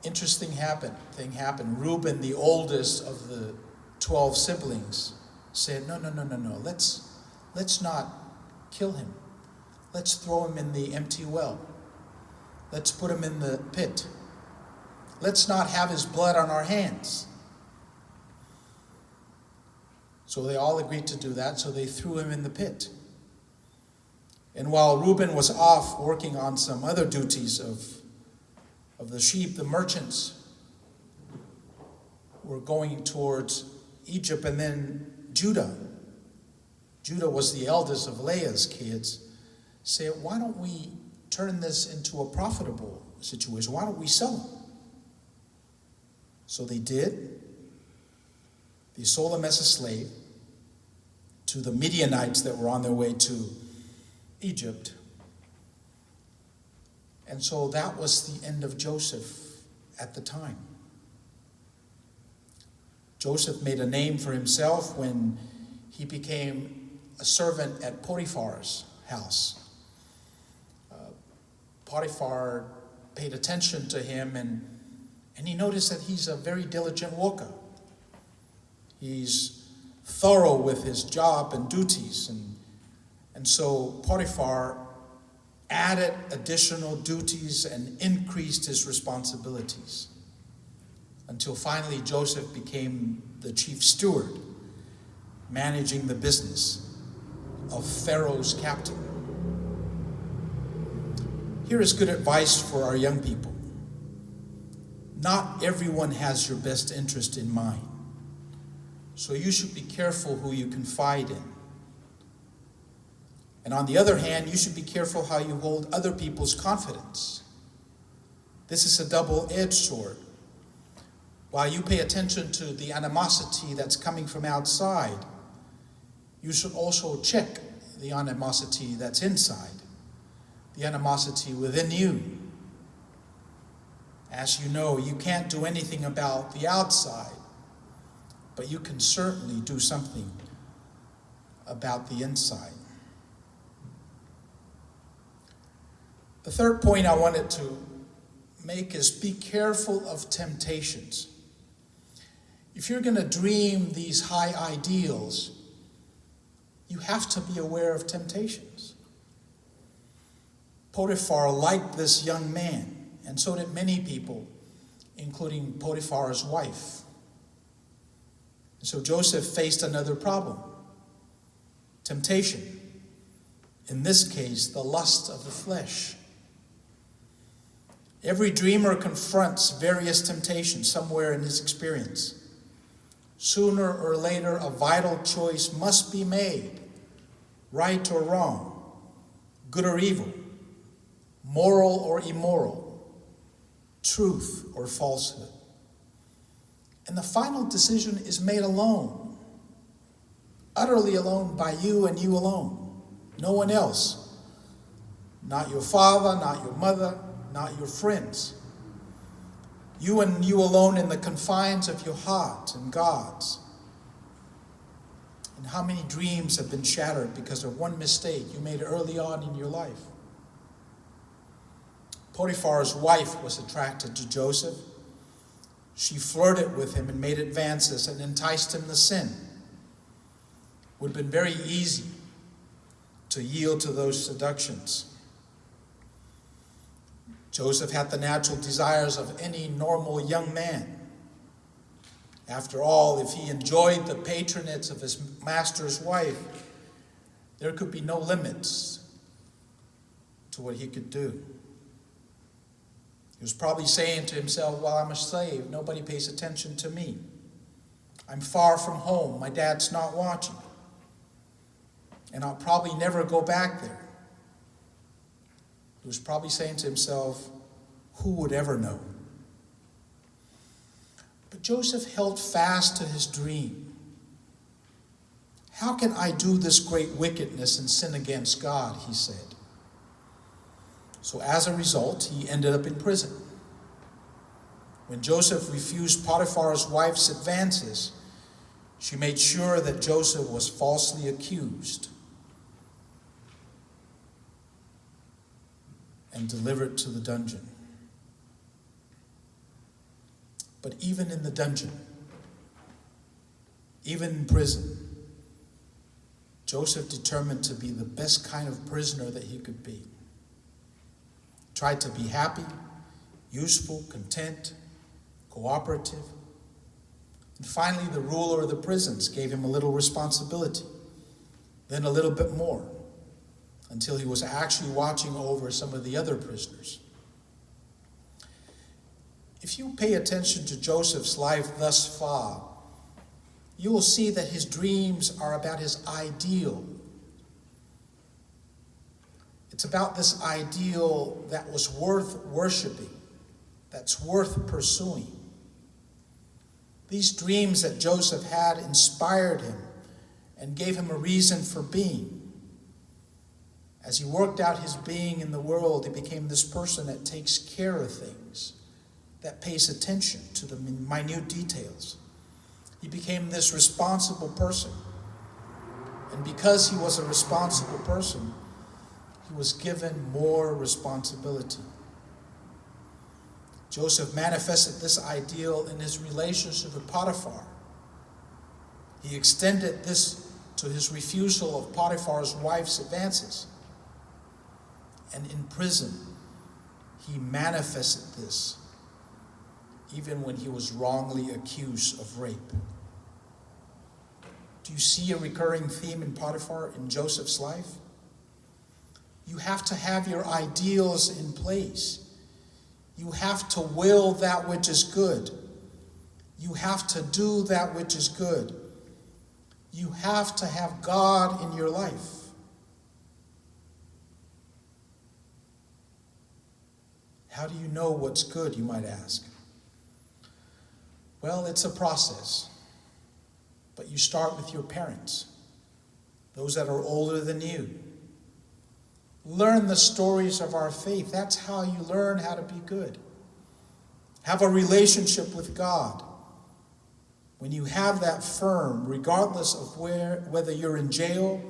Interesting thing happened. Reuben, the oldest of the 12 siblings, said, No, no, no, no, no. Let's not kill him. Let's throw him in the empty well. Let's put him in the pit. Let's not have his blood on our hands. So they all agreed to do that, so they threw him in the pit. And while Reuben was off working on some other duties of the sheep, the merchants were going towards Egypt, and then Judah. Judah was the eldest of Leah's kids, said, why don't we turn this into a profitable situation? Why don't we sell them? So they did. They sold him as a slave to the Midianites that were on their way to Egypt. And so that was the end of Joseph at the time. Joseph made a name for himself when he became a servant at Potiphar's house. Potiphar paid attention to him, and he noticed that he's a very diligent worker. He's thorough with his job and duties. And so Potiphar added additional duties and increased his responsibilities until finally Joseph became the chief steward, managing the business of Pharaoh's captain. Here is good advice for our young people. Not everyone has your best interest in mind, so you should be careful who you confide in. And on the other hand, you should be careful how you hold other people's confidence. This is a double-edged sword. While you pay attention to the animosity that's coming from outside, you should also check the animosity that's inside. the animosity within you. As you know, you can't do anything about the outside, but you can certainly do something about the inside. The third point I wanted to make is be careful of temptations. If you're going to dream these high ideals, you have to be aware of temptations. Potiphar liked this young man, and so did many people, including Potiphar's wife. So Joseph faced another problem temptation. In this case, the lust of the flesh. Every dreamer confronts various temptations somewhere in his experience. Sooner or later, a vital choice must be made right or wrong, good or evil, moral or immoral, truth or falsehood. And the final decision is made alone, utterly alone by you and you alone, no one else. Not your father, not your mother, not your friends. You and you alone in the confines of your heart and God's. And how many dreams have been shattered because of one mistake you made early on in your life? Potiphar's wife was attracted to Joseph. She flirted with him and made advances and enticed him to sin. It would have been very easy to yield to those seductions. Joseph had the natural desires of any normal young man. After all, if he enjoyed the patronage of his master's wife, there could be no limits to what he could do. He was probably saying to himself, Well, I'm a slave. Nobody pays attention to me. I'm far from home. My dad's not watching. And I'll probably never go back there. He was probably saying to himself, Who would ever know? But Joseph held fast to his dream. How can I do this great wickedness and sin against God? He said. So as a result, he ended up in prison. When Joseph refused Potiphar's wife's advances, she made sure that Joseph was falsely accused and delivered to the dungeon. But even in the dungeon, even in prison, Joseph determined to be the best kind of prisoner that he could be. Tried to be happy, useful, content, cooperative. And finally, the ruler of the prisons gave him a little responsibility, then a little bit more, until he was actually watching over some of the other prisoners. If you pay attention to Joseph's life thus far, you will see that his dreams are about his ideal. It's about this ideal that was worth worshiping, that's worth pursuing. These dreams that Joseph had inspired him and gave him a reason for being. As he worked out his being in the world, he became this person that takes care of things, that pays attention to the minute details. He became this responsible person. And because he was a responsible person, he was given more responsibility. Joseph manifested this ideal in his relationship with Potiphar. He extended this to his refusal of Potiphar's wife's advances. And in prison, he manifested this even when he was wrongly accused of rape. Do you see a recurring theme in Potiphar in Joseph's life? You have to have your ideals in place. You have to will that which is good. You have to do that which is good. You have to have God in your life. How do you know what's good, you might ask? Well, it's a process. But you start with your parents, those that are older than you. Learn the stories of our faith. That's how you learn how to be good. Have a relationship with God. When you have that firm, regardless of where, whether you're in jail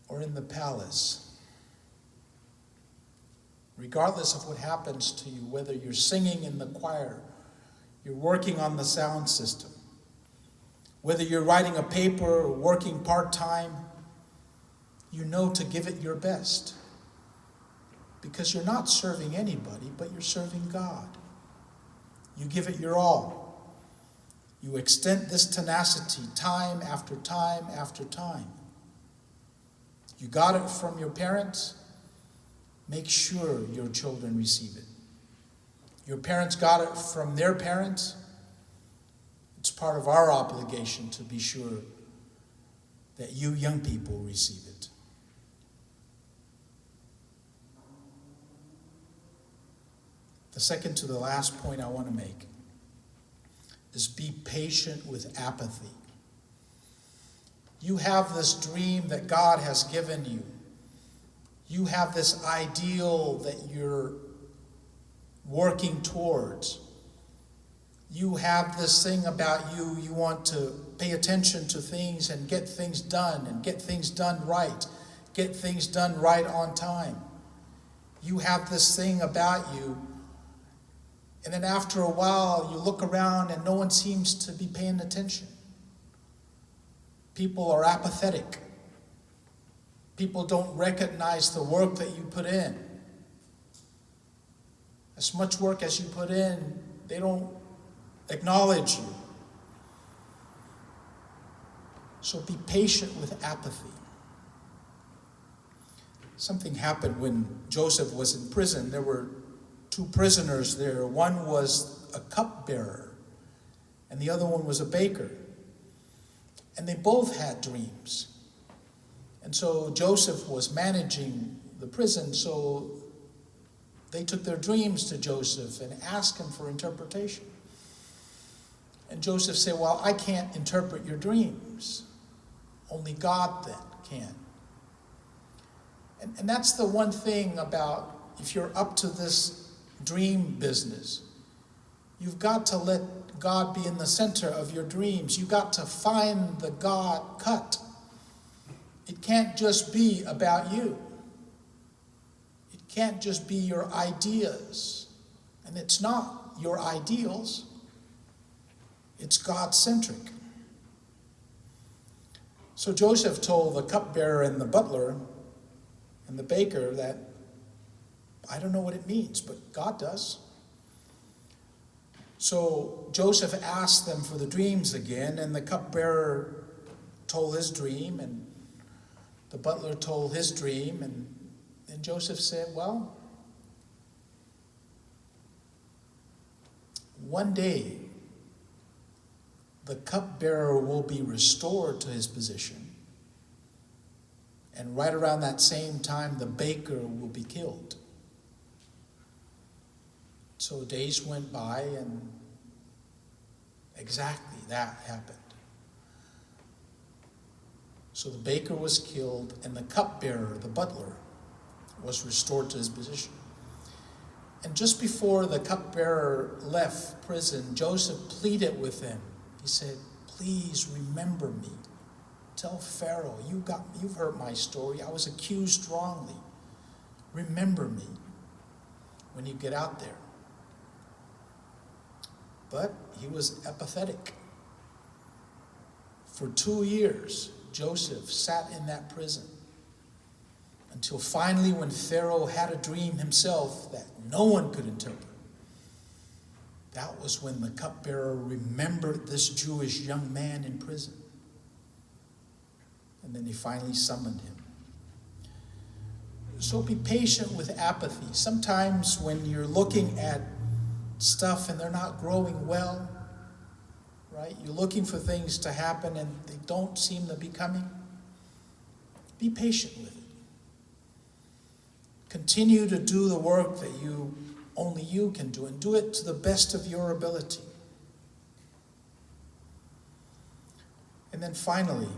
or in the palace, regardless of what happens to you, whether you're singing in the choir, you're working on the sound system, whether you're writing a paper or working part time, you know to give it your best. Because you're not serving anybody, but you're serving God. You give it your all. You extend this tenacity time after time after time. You got it from your parents. Make sure your children receive it. Your parents got it from their parents. It's part of our obligation to be sure that you young people receive it. The second to the last point I want to make is be patient with apathy. You have this dream that God has given you. You have this ideal that you're working towards. You have this thing about you, you want to pay attention to things and get things done and get things done right, get things done right on time. You have this thing about you, and then after a while, you look around and no one seems to be paying attention. People are apathetic. People don't recognize the work that you put in. As much work as you put in, they don't acknowledge you. So be patient with apathy. Something happened when Joseph was in prison. There were two prisoners there. One was a cupbearer, and the other one was a baker. And they both had dreams. And so Joseph was managing the prison, so they took their dreams to Joseph and asked him for interpretation. And Joseph said, Well, I can't interpret your dreams. Only God then can. And, and that's the one thing about if you're up to this dream business, you've got to let God be in the center of your dreams. You've got to find the God cut. It can't just be about you. It can't just be your ideas. And it's not your ideals. It's God centric. So Joseph told the cupbearer and the butler and the baker that I don't know what it means, but God does. So Joseph asked them for the dreams again, and the cupbearer told his dream, and the butler told his dream, and then Joseph said, Well, one day the cupbearer will be restored to his position. And right around that same time, the baker will be killed. So days went by, and exactly that happened. So the baker was killed, and the cupbearer, the butler, was restored to his position. And just before the cupbearer left prison, Joseph pleaded with him. He said, Please remember me. Tell Pharaoh, you got, you've heard my story. I was accused wrongly. Remember me when you get out there. But he was apathetic. For 2 years, Joseph sat in that prison until finally, when Pharaoh had a dream himself that no one could interpret, that was when the cupbearer remembered this Jewish young man in prison. And then he finally summoned him. So be patient with apathy. Sometimes when you're looking at stuff and they're not growing well, right? You're looking for things to happen and they don't seem to be coming. Be patient with it. Continue to do the work that you only you can do and do it to the best of your ability. And then finally,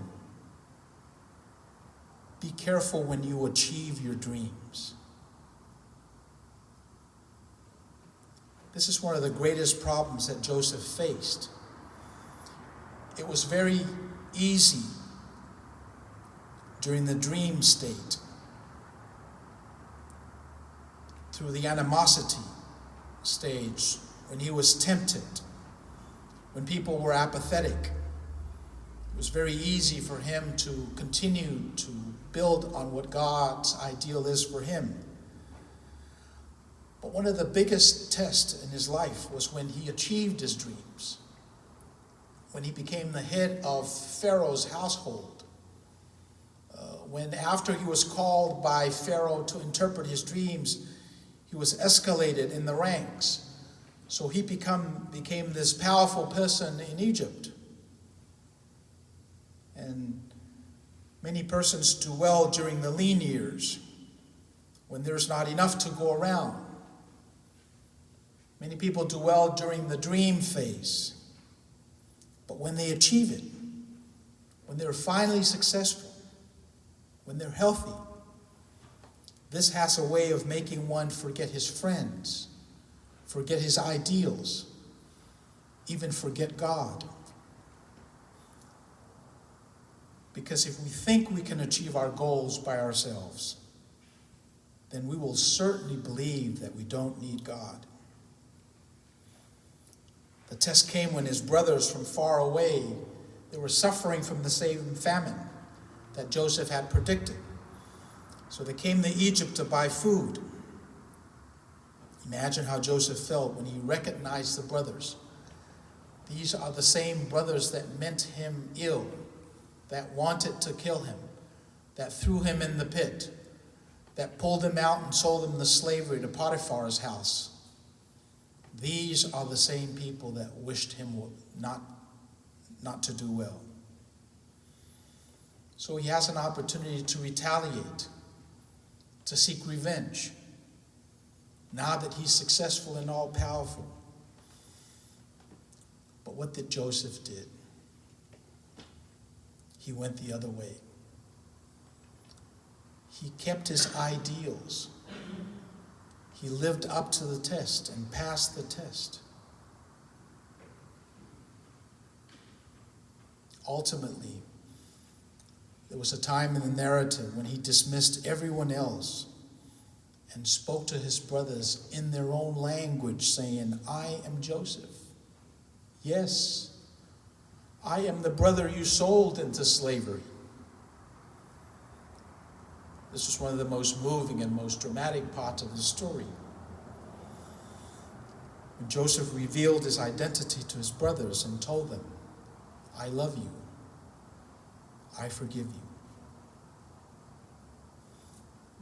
Be careful when you achieve your dreams. This is one of the greatest problems that Joseph faced. It was very easy during the dream state, through the animosity stage, when he was tempted, when people were apathetic. It was very easy for him to continue to build on what God's ideal is for him. But one of the biggest tests in his life was when he achieved his dreams, when he became the head of Pharaoh's household, when after he was called by Pharaoh to interpret his dreams, he was escalated in the ranks. So he became this powerful person in Egypt. And many persons do well during the lean years, when there's not enough to go around. Many people do well during the dream phase. But when they achieve it, when they're finally successful, when they're healthy, this has a way of making one forget his friends, forget his ideals, even forget God. Because if we think we can achieve our goals by ourselves, then we will certainly believe that we don't need God. The test came when his brothers from far away, they were suffering from the same famine that Joseph had predicted. So they came to Egypt to buy food. Imagine how Joseph felt when he recognized the brothers. These are the same brothers that meant him ill, that wanted to kill him, that threw him in the pit, that pulled him out and sold him to slavery to Potiphar's house. These are the same people that wished him not to do well. So he has an opportunity to retaliate, to seek revenge, now that he's successful and all-powerful. But what did Joseph do? He went the other way. He kept his ideals. He lived up to the test and passed the test. Ultimately, there was a time in the narrative when he dismissed everyone else and spoke to his brothers in their own language, saying, I am Joseph. Yes, I am the brother you sold into slavery. This was one of the most moving and most dramatic parts of the story. When Joseph revealed his identity to his brothers and told them, I love you. I forgive you.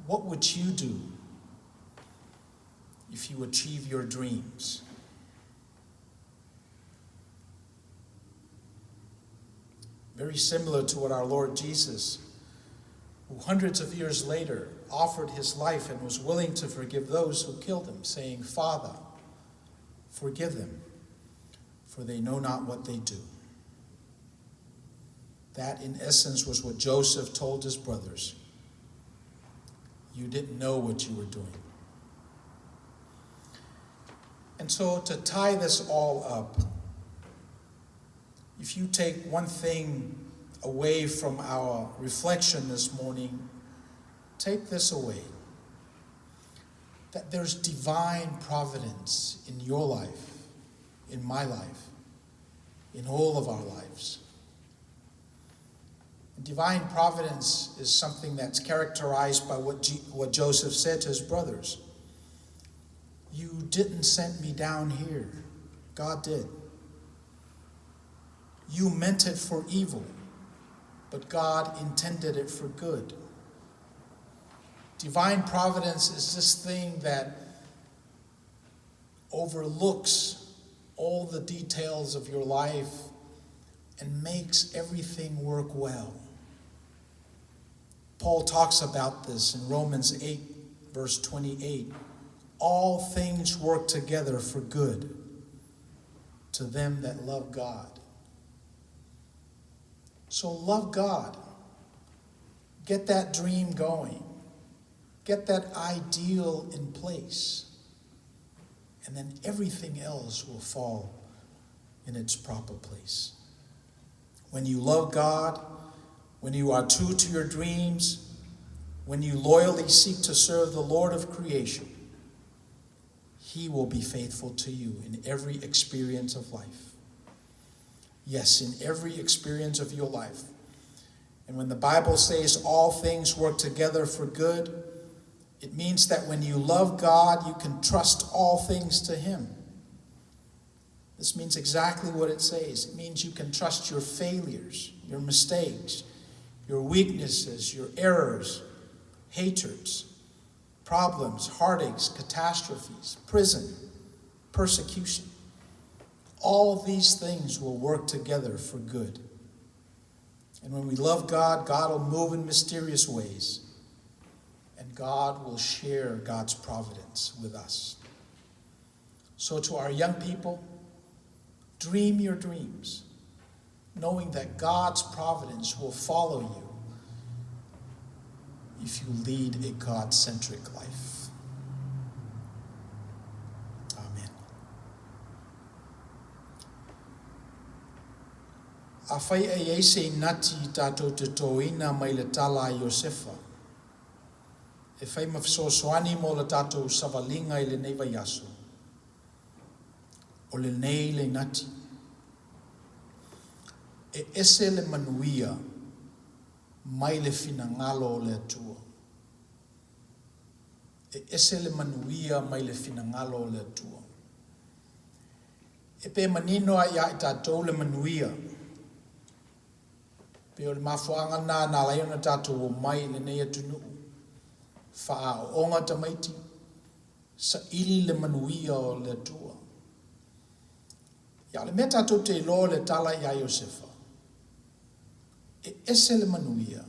What would you do if you achieve your dreams? Very similar to what our Lord Jesus, who hundreds of years later offered his life and was willing to forgive those who killed him, saying, Father, forgive them, for they know not what they do. That, in essence, was what Joseph told his brothers. You didn't know what you were doing. And so, to tie this all up, if you take one thing away from our reflection this morning, take this away: that there's divine providence in your life, in my life, in all of our lives. And divine providence is something that's characterized by what Joseph said to his brothers. You didn't send me down here. God did. You meant it for evil, but God intended it for good. Divine providence is this thing that overlooks all the details of your life and makes everything work well. Paul talks about this in Romans 8, verse 28. All things work together for good to them that love God. So love God. Get that dream going. Get that ideal in place. And then everything else will fall in its proper place. When you love God, when you are true to your dreams, when you loyally seek to serve the Lord of creation, He will be faithful to you in every experience of life. Yes, in every experience of your life. And when the Bible says all things work together for good, it means that when you love God, you can trust all things to Him. This means exactly what it says. It means you can trust your failures, your mistakes, your weaknesses, your errors, hatreds, problems, heartaches, catastrophes, prison, persecution. All these things will work together for good. And when we love God, God will move in mysterious ways. And God will share God's providence with us. So, to our young people, dream your dreams, knowing that God's providence will follow you if you lead a God centric life. Amen. Afai e iai se inati tatou te toina mai le tala a Iosefa, e fai ma fesoasoani mo le tatou savaliga i lenei vaiaso, o lenei le inati. E ese le manuia mai le finagalo o le Atua. E ese le manuia mai le finagalo o le Atua. E pe manino a iā i tatou le manuia. Pei o le mafuaaga lena na ala ai ona tatou omai i lenei atunuu, faaaooga tamaiti, saili le manuia o le Atua. Ia, o le mea tatou te iloa o le tala iā Iosefa, e ese le manuia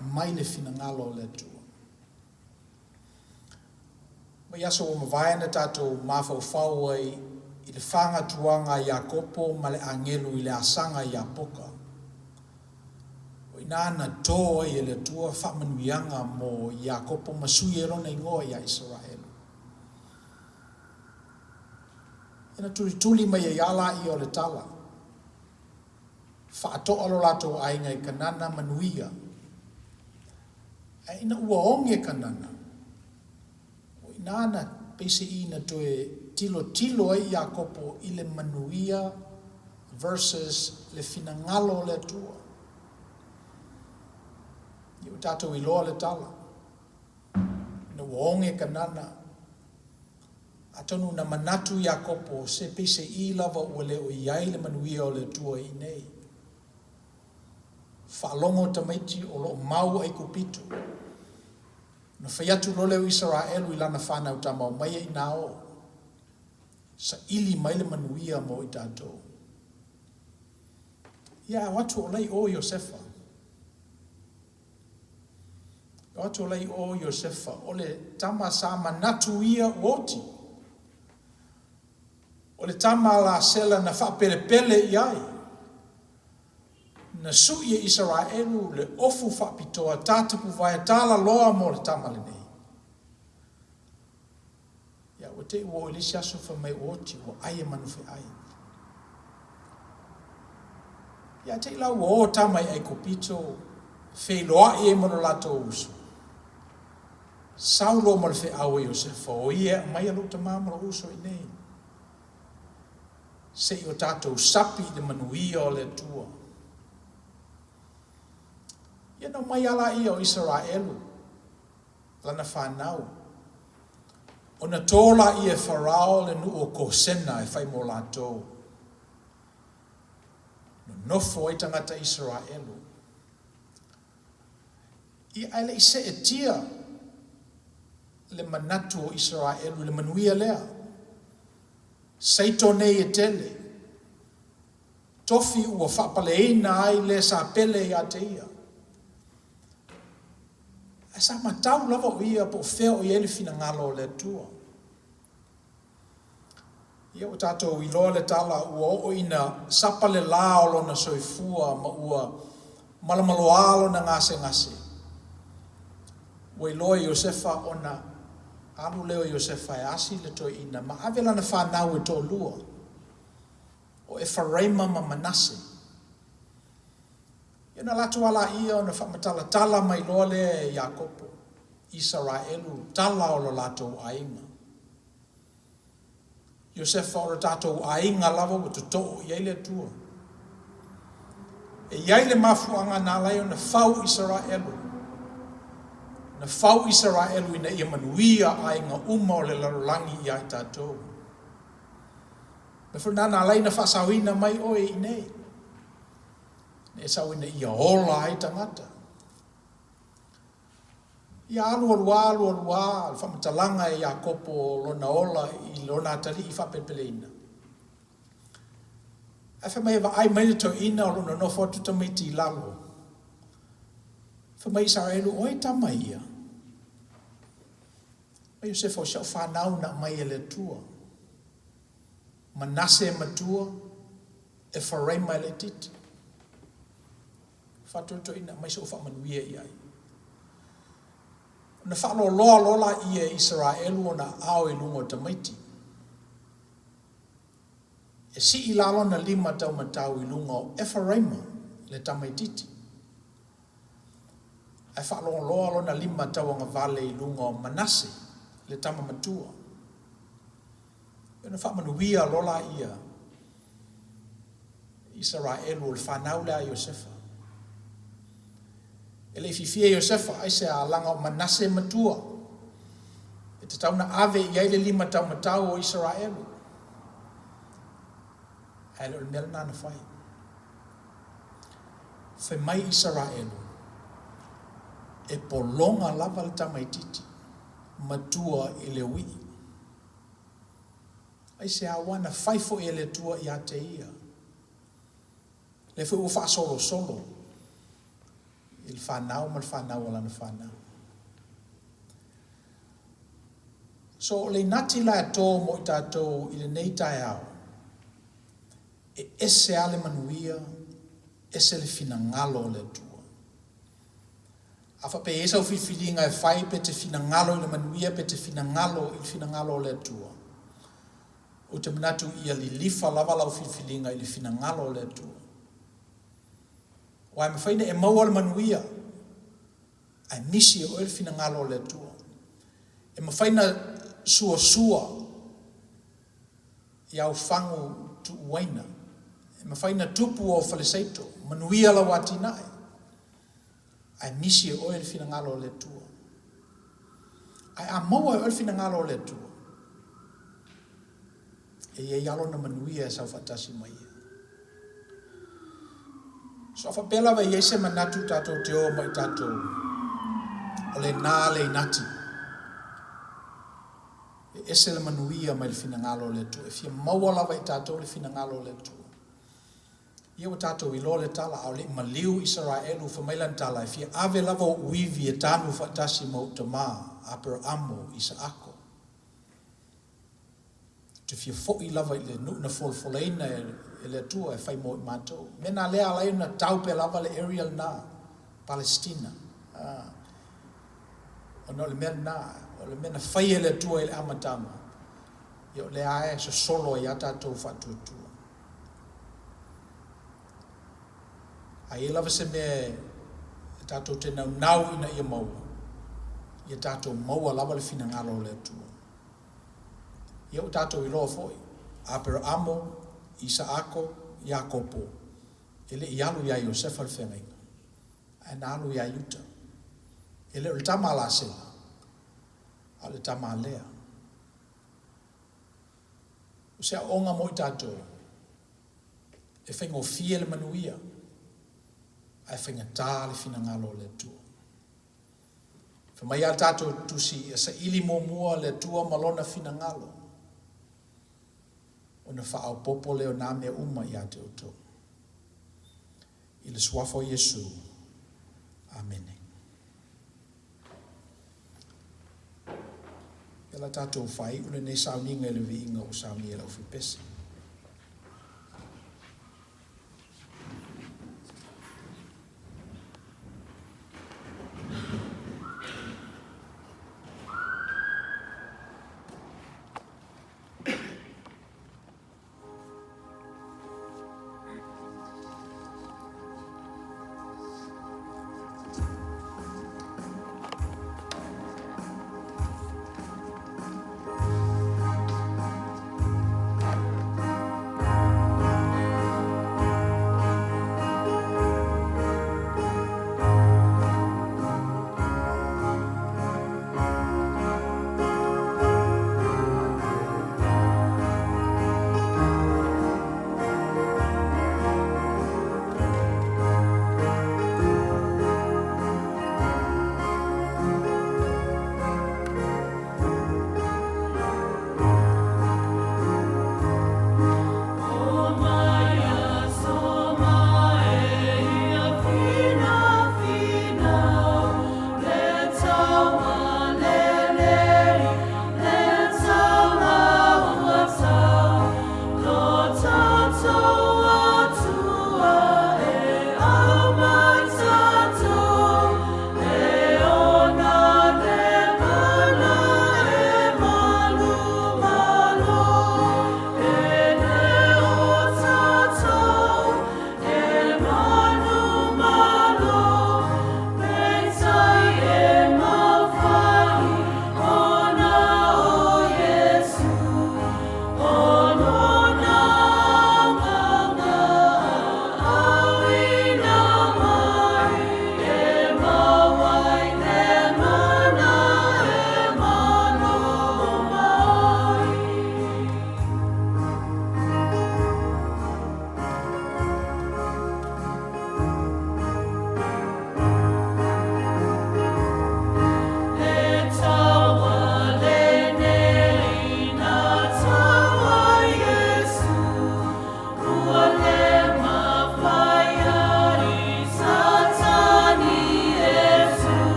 mai le finagalo o le Atua. Vaiaso ua mavae na tatou mafaufau ai i le fagatuaga a Iakopo ma le agelu i le asaga i Iapoka. O i ina na tō ai e le Atua faamanuiaga mo Iakopo ma sui ai lona igoa iā Isaraelu. Ia na tulituli mai ai lava laia o le tala, Faatoa lo latou aiga i Kanana manuia. Ae ina ua oge Kanana, o i ina na peiseai na toe tilotilo ai Iakopo i le manuia versus le finagalo o le Atua. Ia ua tatou iloa le tala. Ina ua oge Kanana, atonu na manatu Iakopo se peiseai lava ua le o i ai le manuia o le Atua i inei. Faalogo tamaiti o lo o mau Aikupito. Na fai atu loa lea o Isaraelu i lana fanau tama, Omai e inā o, saili mai le manuia mo i tatou. Ia, a o atu o la i o Iosefa. O atu o la i o Iosefa, o le tama sa manatu ia ua oti. O le tama a Lasela na faapelepele i ai. Na suʻi e Isaraelu le ofu faapitoa tā tapuvae talaloa mo le tama lenei. Ia, ua te i ua oo i le isi aso fai mai ua oti, ua ʻai e manu feʻai. Ia, te i la ua o tama i ʻAikupito, feiloaʻi ai ma lo latou uso. Sau loa ma le feʻau a Iosefa, o ia e aumaia lou tamā ma lou uso iinei, se i o tatou sapi i le manuia o le Atua. Ia na omai lava laia o Isaraelu, lana fanau, ona tō laia e Farao le nuu o Kosena e fai mo latou. Nonofo ai tagata Isaraelu. Ia, ae le i seetia le manatu o Isaraelu i le manuia lea. Saito nei e tele. Tofi ua faapaleina ai le sa pele ia te ia. Ae sa matau lava o ia po o fea o i ai le finagalo o le Atua. Ia ua tatou iloa le tala ua oo ina sapa le la o lona soifua ma ua. Malamaloa lona gasegase. Ua iloa e Iosefa ona alu lea o Iosefa e asi le toeaina ma ave lana fanau e toalua, o Efaraima ma Manase. Ia ona latou a laia ona faamatalatala mai loa lea e Iakopo, Isaraelu, tala o lo latou aiga. Iosefa, o lo tatou aiga lava ua totoo i ai le Atua. E i ai le mafuaaga na ala ai ona fau Isaraelu. Na fau Isaraelu ina ia manuia aiga uma o le lalolagi ia i tatou. Mea foi lena na ala ai ona faasaoina mai oe i inei. Na e sau ina ia ola ai tagata. Ia alu alu lava alu alu lava le faamatalaga e Iakopo o lona ola i lona atalii faapelepeleina. Ae fai mai e vaai mai le toeaina o lo o nonofo atu tamaiti i lalo. Fai mai Isaraelu, o ai tama ia? Mai Iosefa, o si au fanau na aumai e le Atua. Manase e matua, Efaraima e laitiiti. Faatoetoeina aumai sou faamanuia i ai. Ona faaloaloa loa laia e Isaraelu ona aao i luga o tamaiti. E sii la lona lima taumatau i luga o Efaraima le tamaitiiti, ae faaloaloa lona lima tauagavale i luga o Manase le tama matua. Ona faamanuia loa laia Isaraelu o le fanau lea a Iosefa. E le i fiafia Iosefa, aisea, leaga o Manase matua, e tatau ona ave i ai le lima taumatau o Isaraelu. Ae le o le mea lena na fai. Fai mai Isaraelu, e pologa lava le tamaitiiti matua i le uii. Aisea? Aua na fai foi e le Atua ia te ia. Lea foi ua faasolosolo i le fanau ma le fanau a lana fanau. So, o le inati la e tō mo i tatou i lenei taeao, e ese lava le manuia, ese le finagalo o le Atua. A faapea e i ai sau filifiliga e fai pe te finagalo i le manuia pe te finagalo i le finagalo o le Atua, ou te manatu ia lilifa lava lau filifiliga i le finagalo o le Atua. Aua e mafai ona e maua le manuia, ae misi e oe le finagalo o le Atua. E mafai ona suasua i au fagu tuuaina. E mafai ona tupu ou faleseito, manuia lau atinae. Ae misi e oe le finagalo o le Atua. Ae a maua e oe le finagalo o le Atua, e i ai lava Lona manuia e sau faatasi ma ia. So a faapea lava e i ai se manatu tatou te o ma i tatou, o lena le inati. E ese le manuia mai le finagalo o le Atua. E fia maua lava e i tatou le finagalo o le Atua. Ia ua tatou iloa le tala, a o le i maliu Isaraelu, fai mai lana tala, e fia ave lava ou ivi e tanu faatasi ma ou tama, Aperaamo, Isaako. Ou te fia foi lava i le nuu na folafolaina e le Atua e fai mo i matou. Mea na lea ala ai ona tau pea lava le area lena, Palestina. Ona o le mea lena, o le mea na fai e le Atua i le amataga, ia o lea lava e sosolo ai lava tatou faatuatua. A i ai lava se mea e tatou te naunau ina ia maua, ia tatou maua lava le finagalo o le Atua. Ia ua tatou iloa foi, Aperaamo, Isaako, Iakopo, e le i alu ia Iosefa le feagaiga, ae na alu ia Iuta. E le o le tama a Lasela, a o le tama a Lea. O se aoaoga mo i tatou, e faigofie le manuia, ae faigata le finagalo o le Atua. Fai mai a tatou tusi, ia saili muamua le Atua ma Lona finagalo, ona faaopoopo lea o nā mea uma ia te outou. I le Suafa o Iesu. Amene. Ia la tatou faaiu lenei sauniga i le viiga ua saunia e le aufaipese.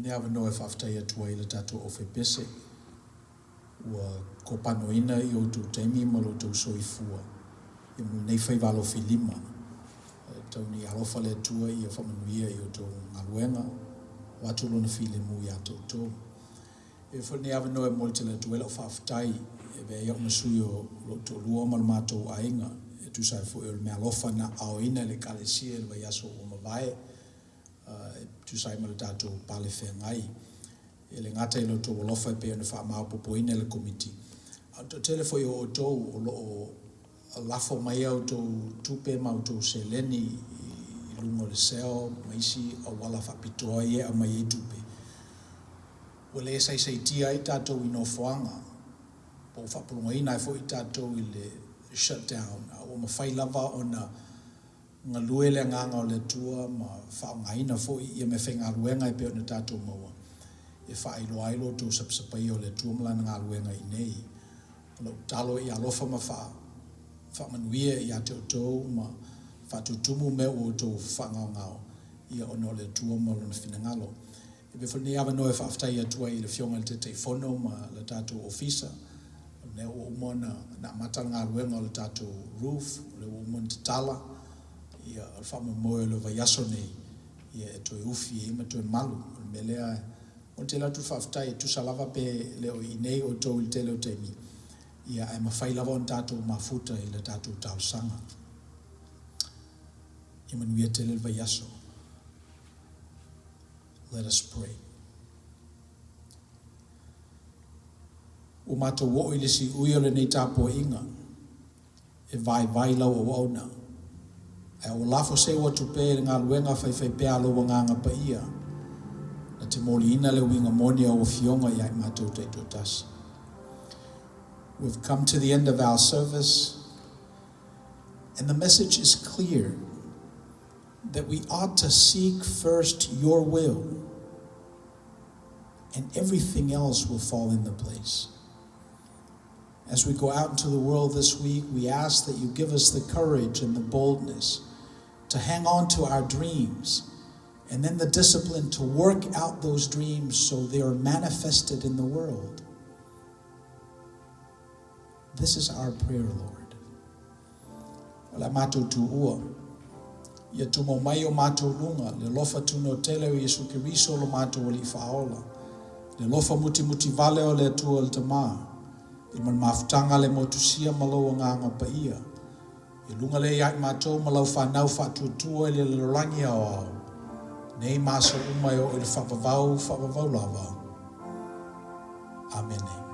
lenei avanoa e faafetai atu ai i le tatou aufaipese ua kopanoina i outou taimi ma lo outou soifua ia mo lenei faiva alofilima. E tau ina ia alofa le Atua ia faamanuia i outou galuega, avatu Lona filemu ia te outou. E foi lenei avanoa e momoli tele atu ai lau faafetai e avea ai au ma sui o lou toalua ma le matou aiga e tusa ai foi o le meaalofa na aoina e le Ekalesia i le vaiaso ua mavae e tusa ai ma le tatou pale feagai. E le gata i lo outou alofa e pei ona faamaopoopoina e le Komiti, a o le toatele foi o outou o lo o lafo mai a outou tupe ma outou seleni i luga o le cell ma isi auala faapitoa ia e aumai ai tupe, ua le saisaitia ai tatou i nofoaga, po ua faapologaina ai foi tatou i le shutdown, a ua mafai lava ona galue le Agaga o le Atua ma faaaogaina foi ia meafaigaluega e pei ona tatou maua e faailoa ai lo outou sapasapaia o le Atua ma Lana galuega i inei. O lau tatalo ia alofa ma faamanuia ia te outou ma faatutumu mea ua outou faagaogao ia ona o le Atua ma Lona finagalo. E avea foi lenei avanoa e faafetai atu ai i le Afioga i le Taitaifono ma le tatou Ofisa, o lea ua uma ona amata le galuega o le tatou roof, o lea ua uma ona tatala, ia o le faamoemoe o le vaiaso nei ia e toe ufi ai ma toe malu. O le mea lea, e momoli tele atu le faafetai, e tusa lava pe le o i inei outou i le tele o taimi, ia ae mafai lava ona tatou mafuta i le tatou talosaga. Ia manuia tele le vaiaso. Let us pray. Ua matou oo i le siui o lenei tapuaiga, e vaivai lau auauna, ae ua lafo seu atu pea i le galuega faifaipea a lou Agaga Paia, na te moliina le uiga moni o au Afioga ia i matou taitoatasi. We've come to the end of our service, and the message is clear that we ought to seek first your will, and everything else will fall into place. As we go out into the world this week, we ask that you give us the courage and the boldness to hang on to our dreams and then the discipline to work out those dreams so they are manifested in the world. This is our prayer, Lord. O le a matou tuua, ia tumau mai i o matou luga le alofa tunoa tele o Iesu Keriso lo matou Alii Faaola, le alofa mutimuti vale o le Atua le Tamā, i ma le mafutaga le motusia ma lou Agaga Paia, i luga lea ia i matou ma lau fanau faatuatua i le lalolagi aoao, nei ma aso uma e oo i le faavavau, faavavau lava. Amene.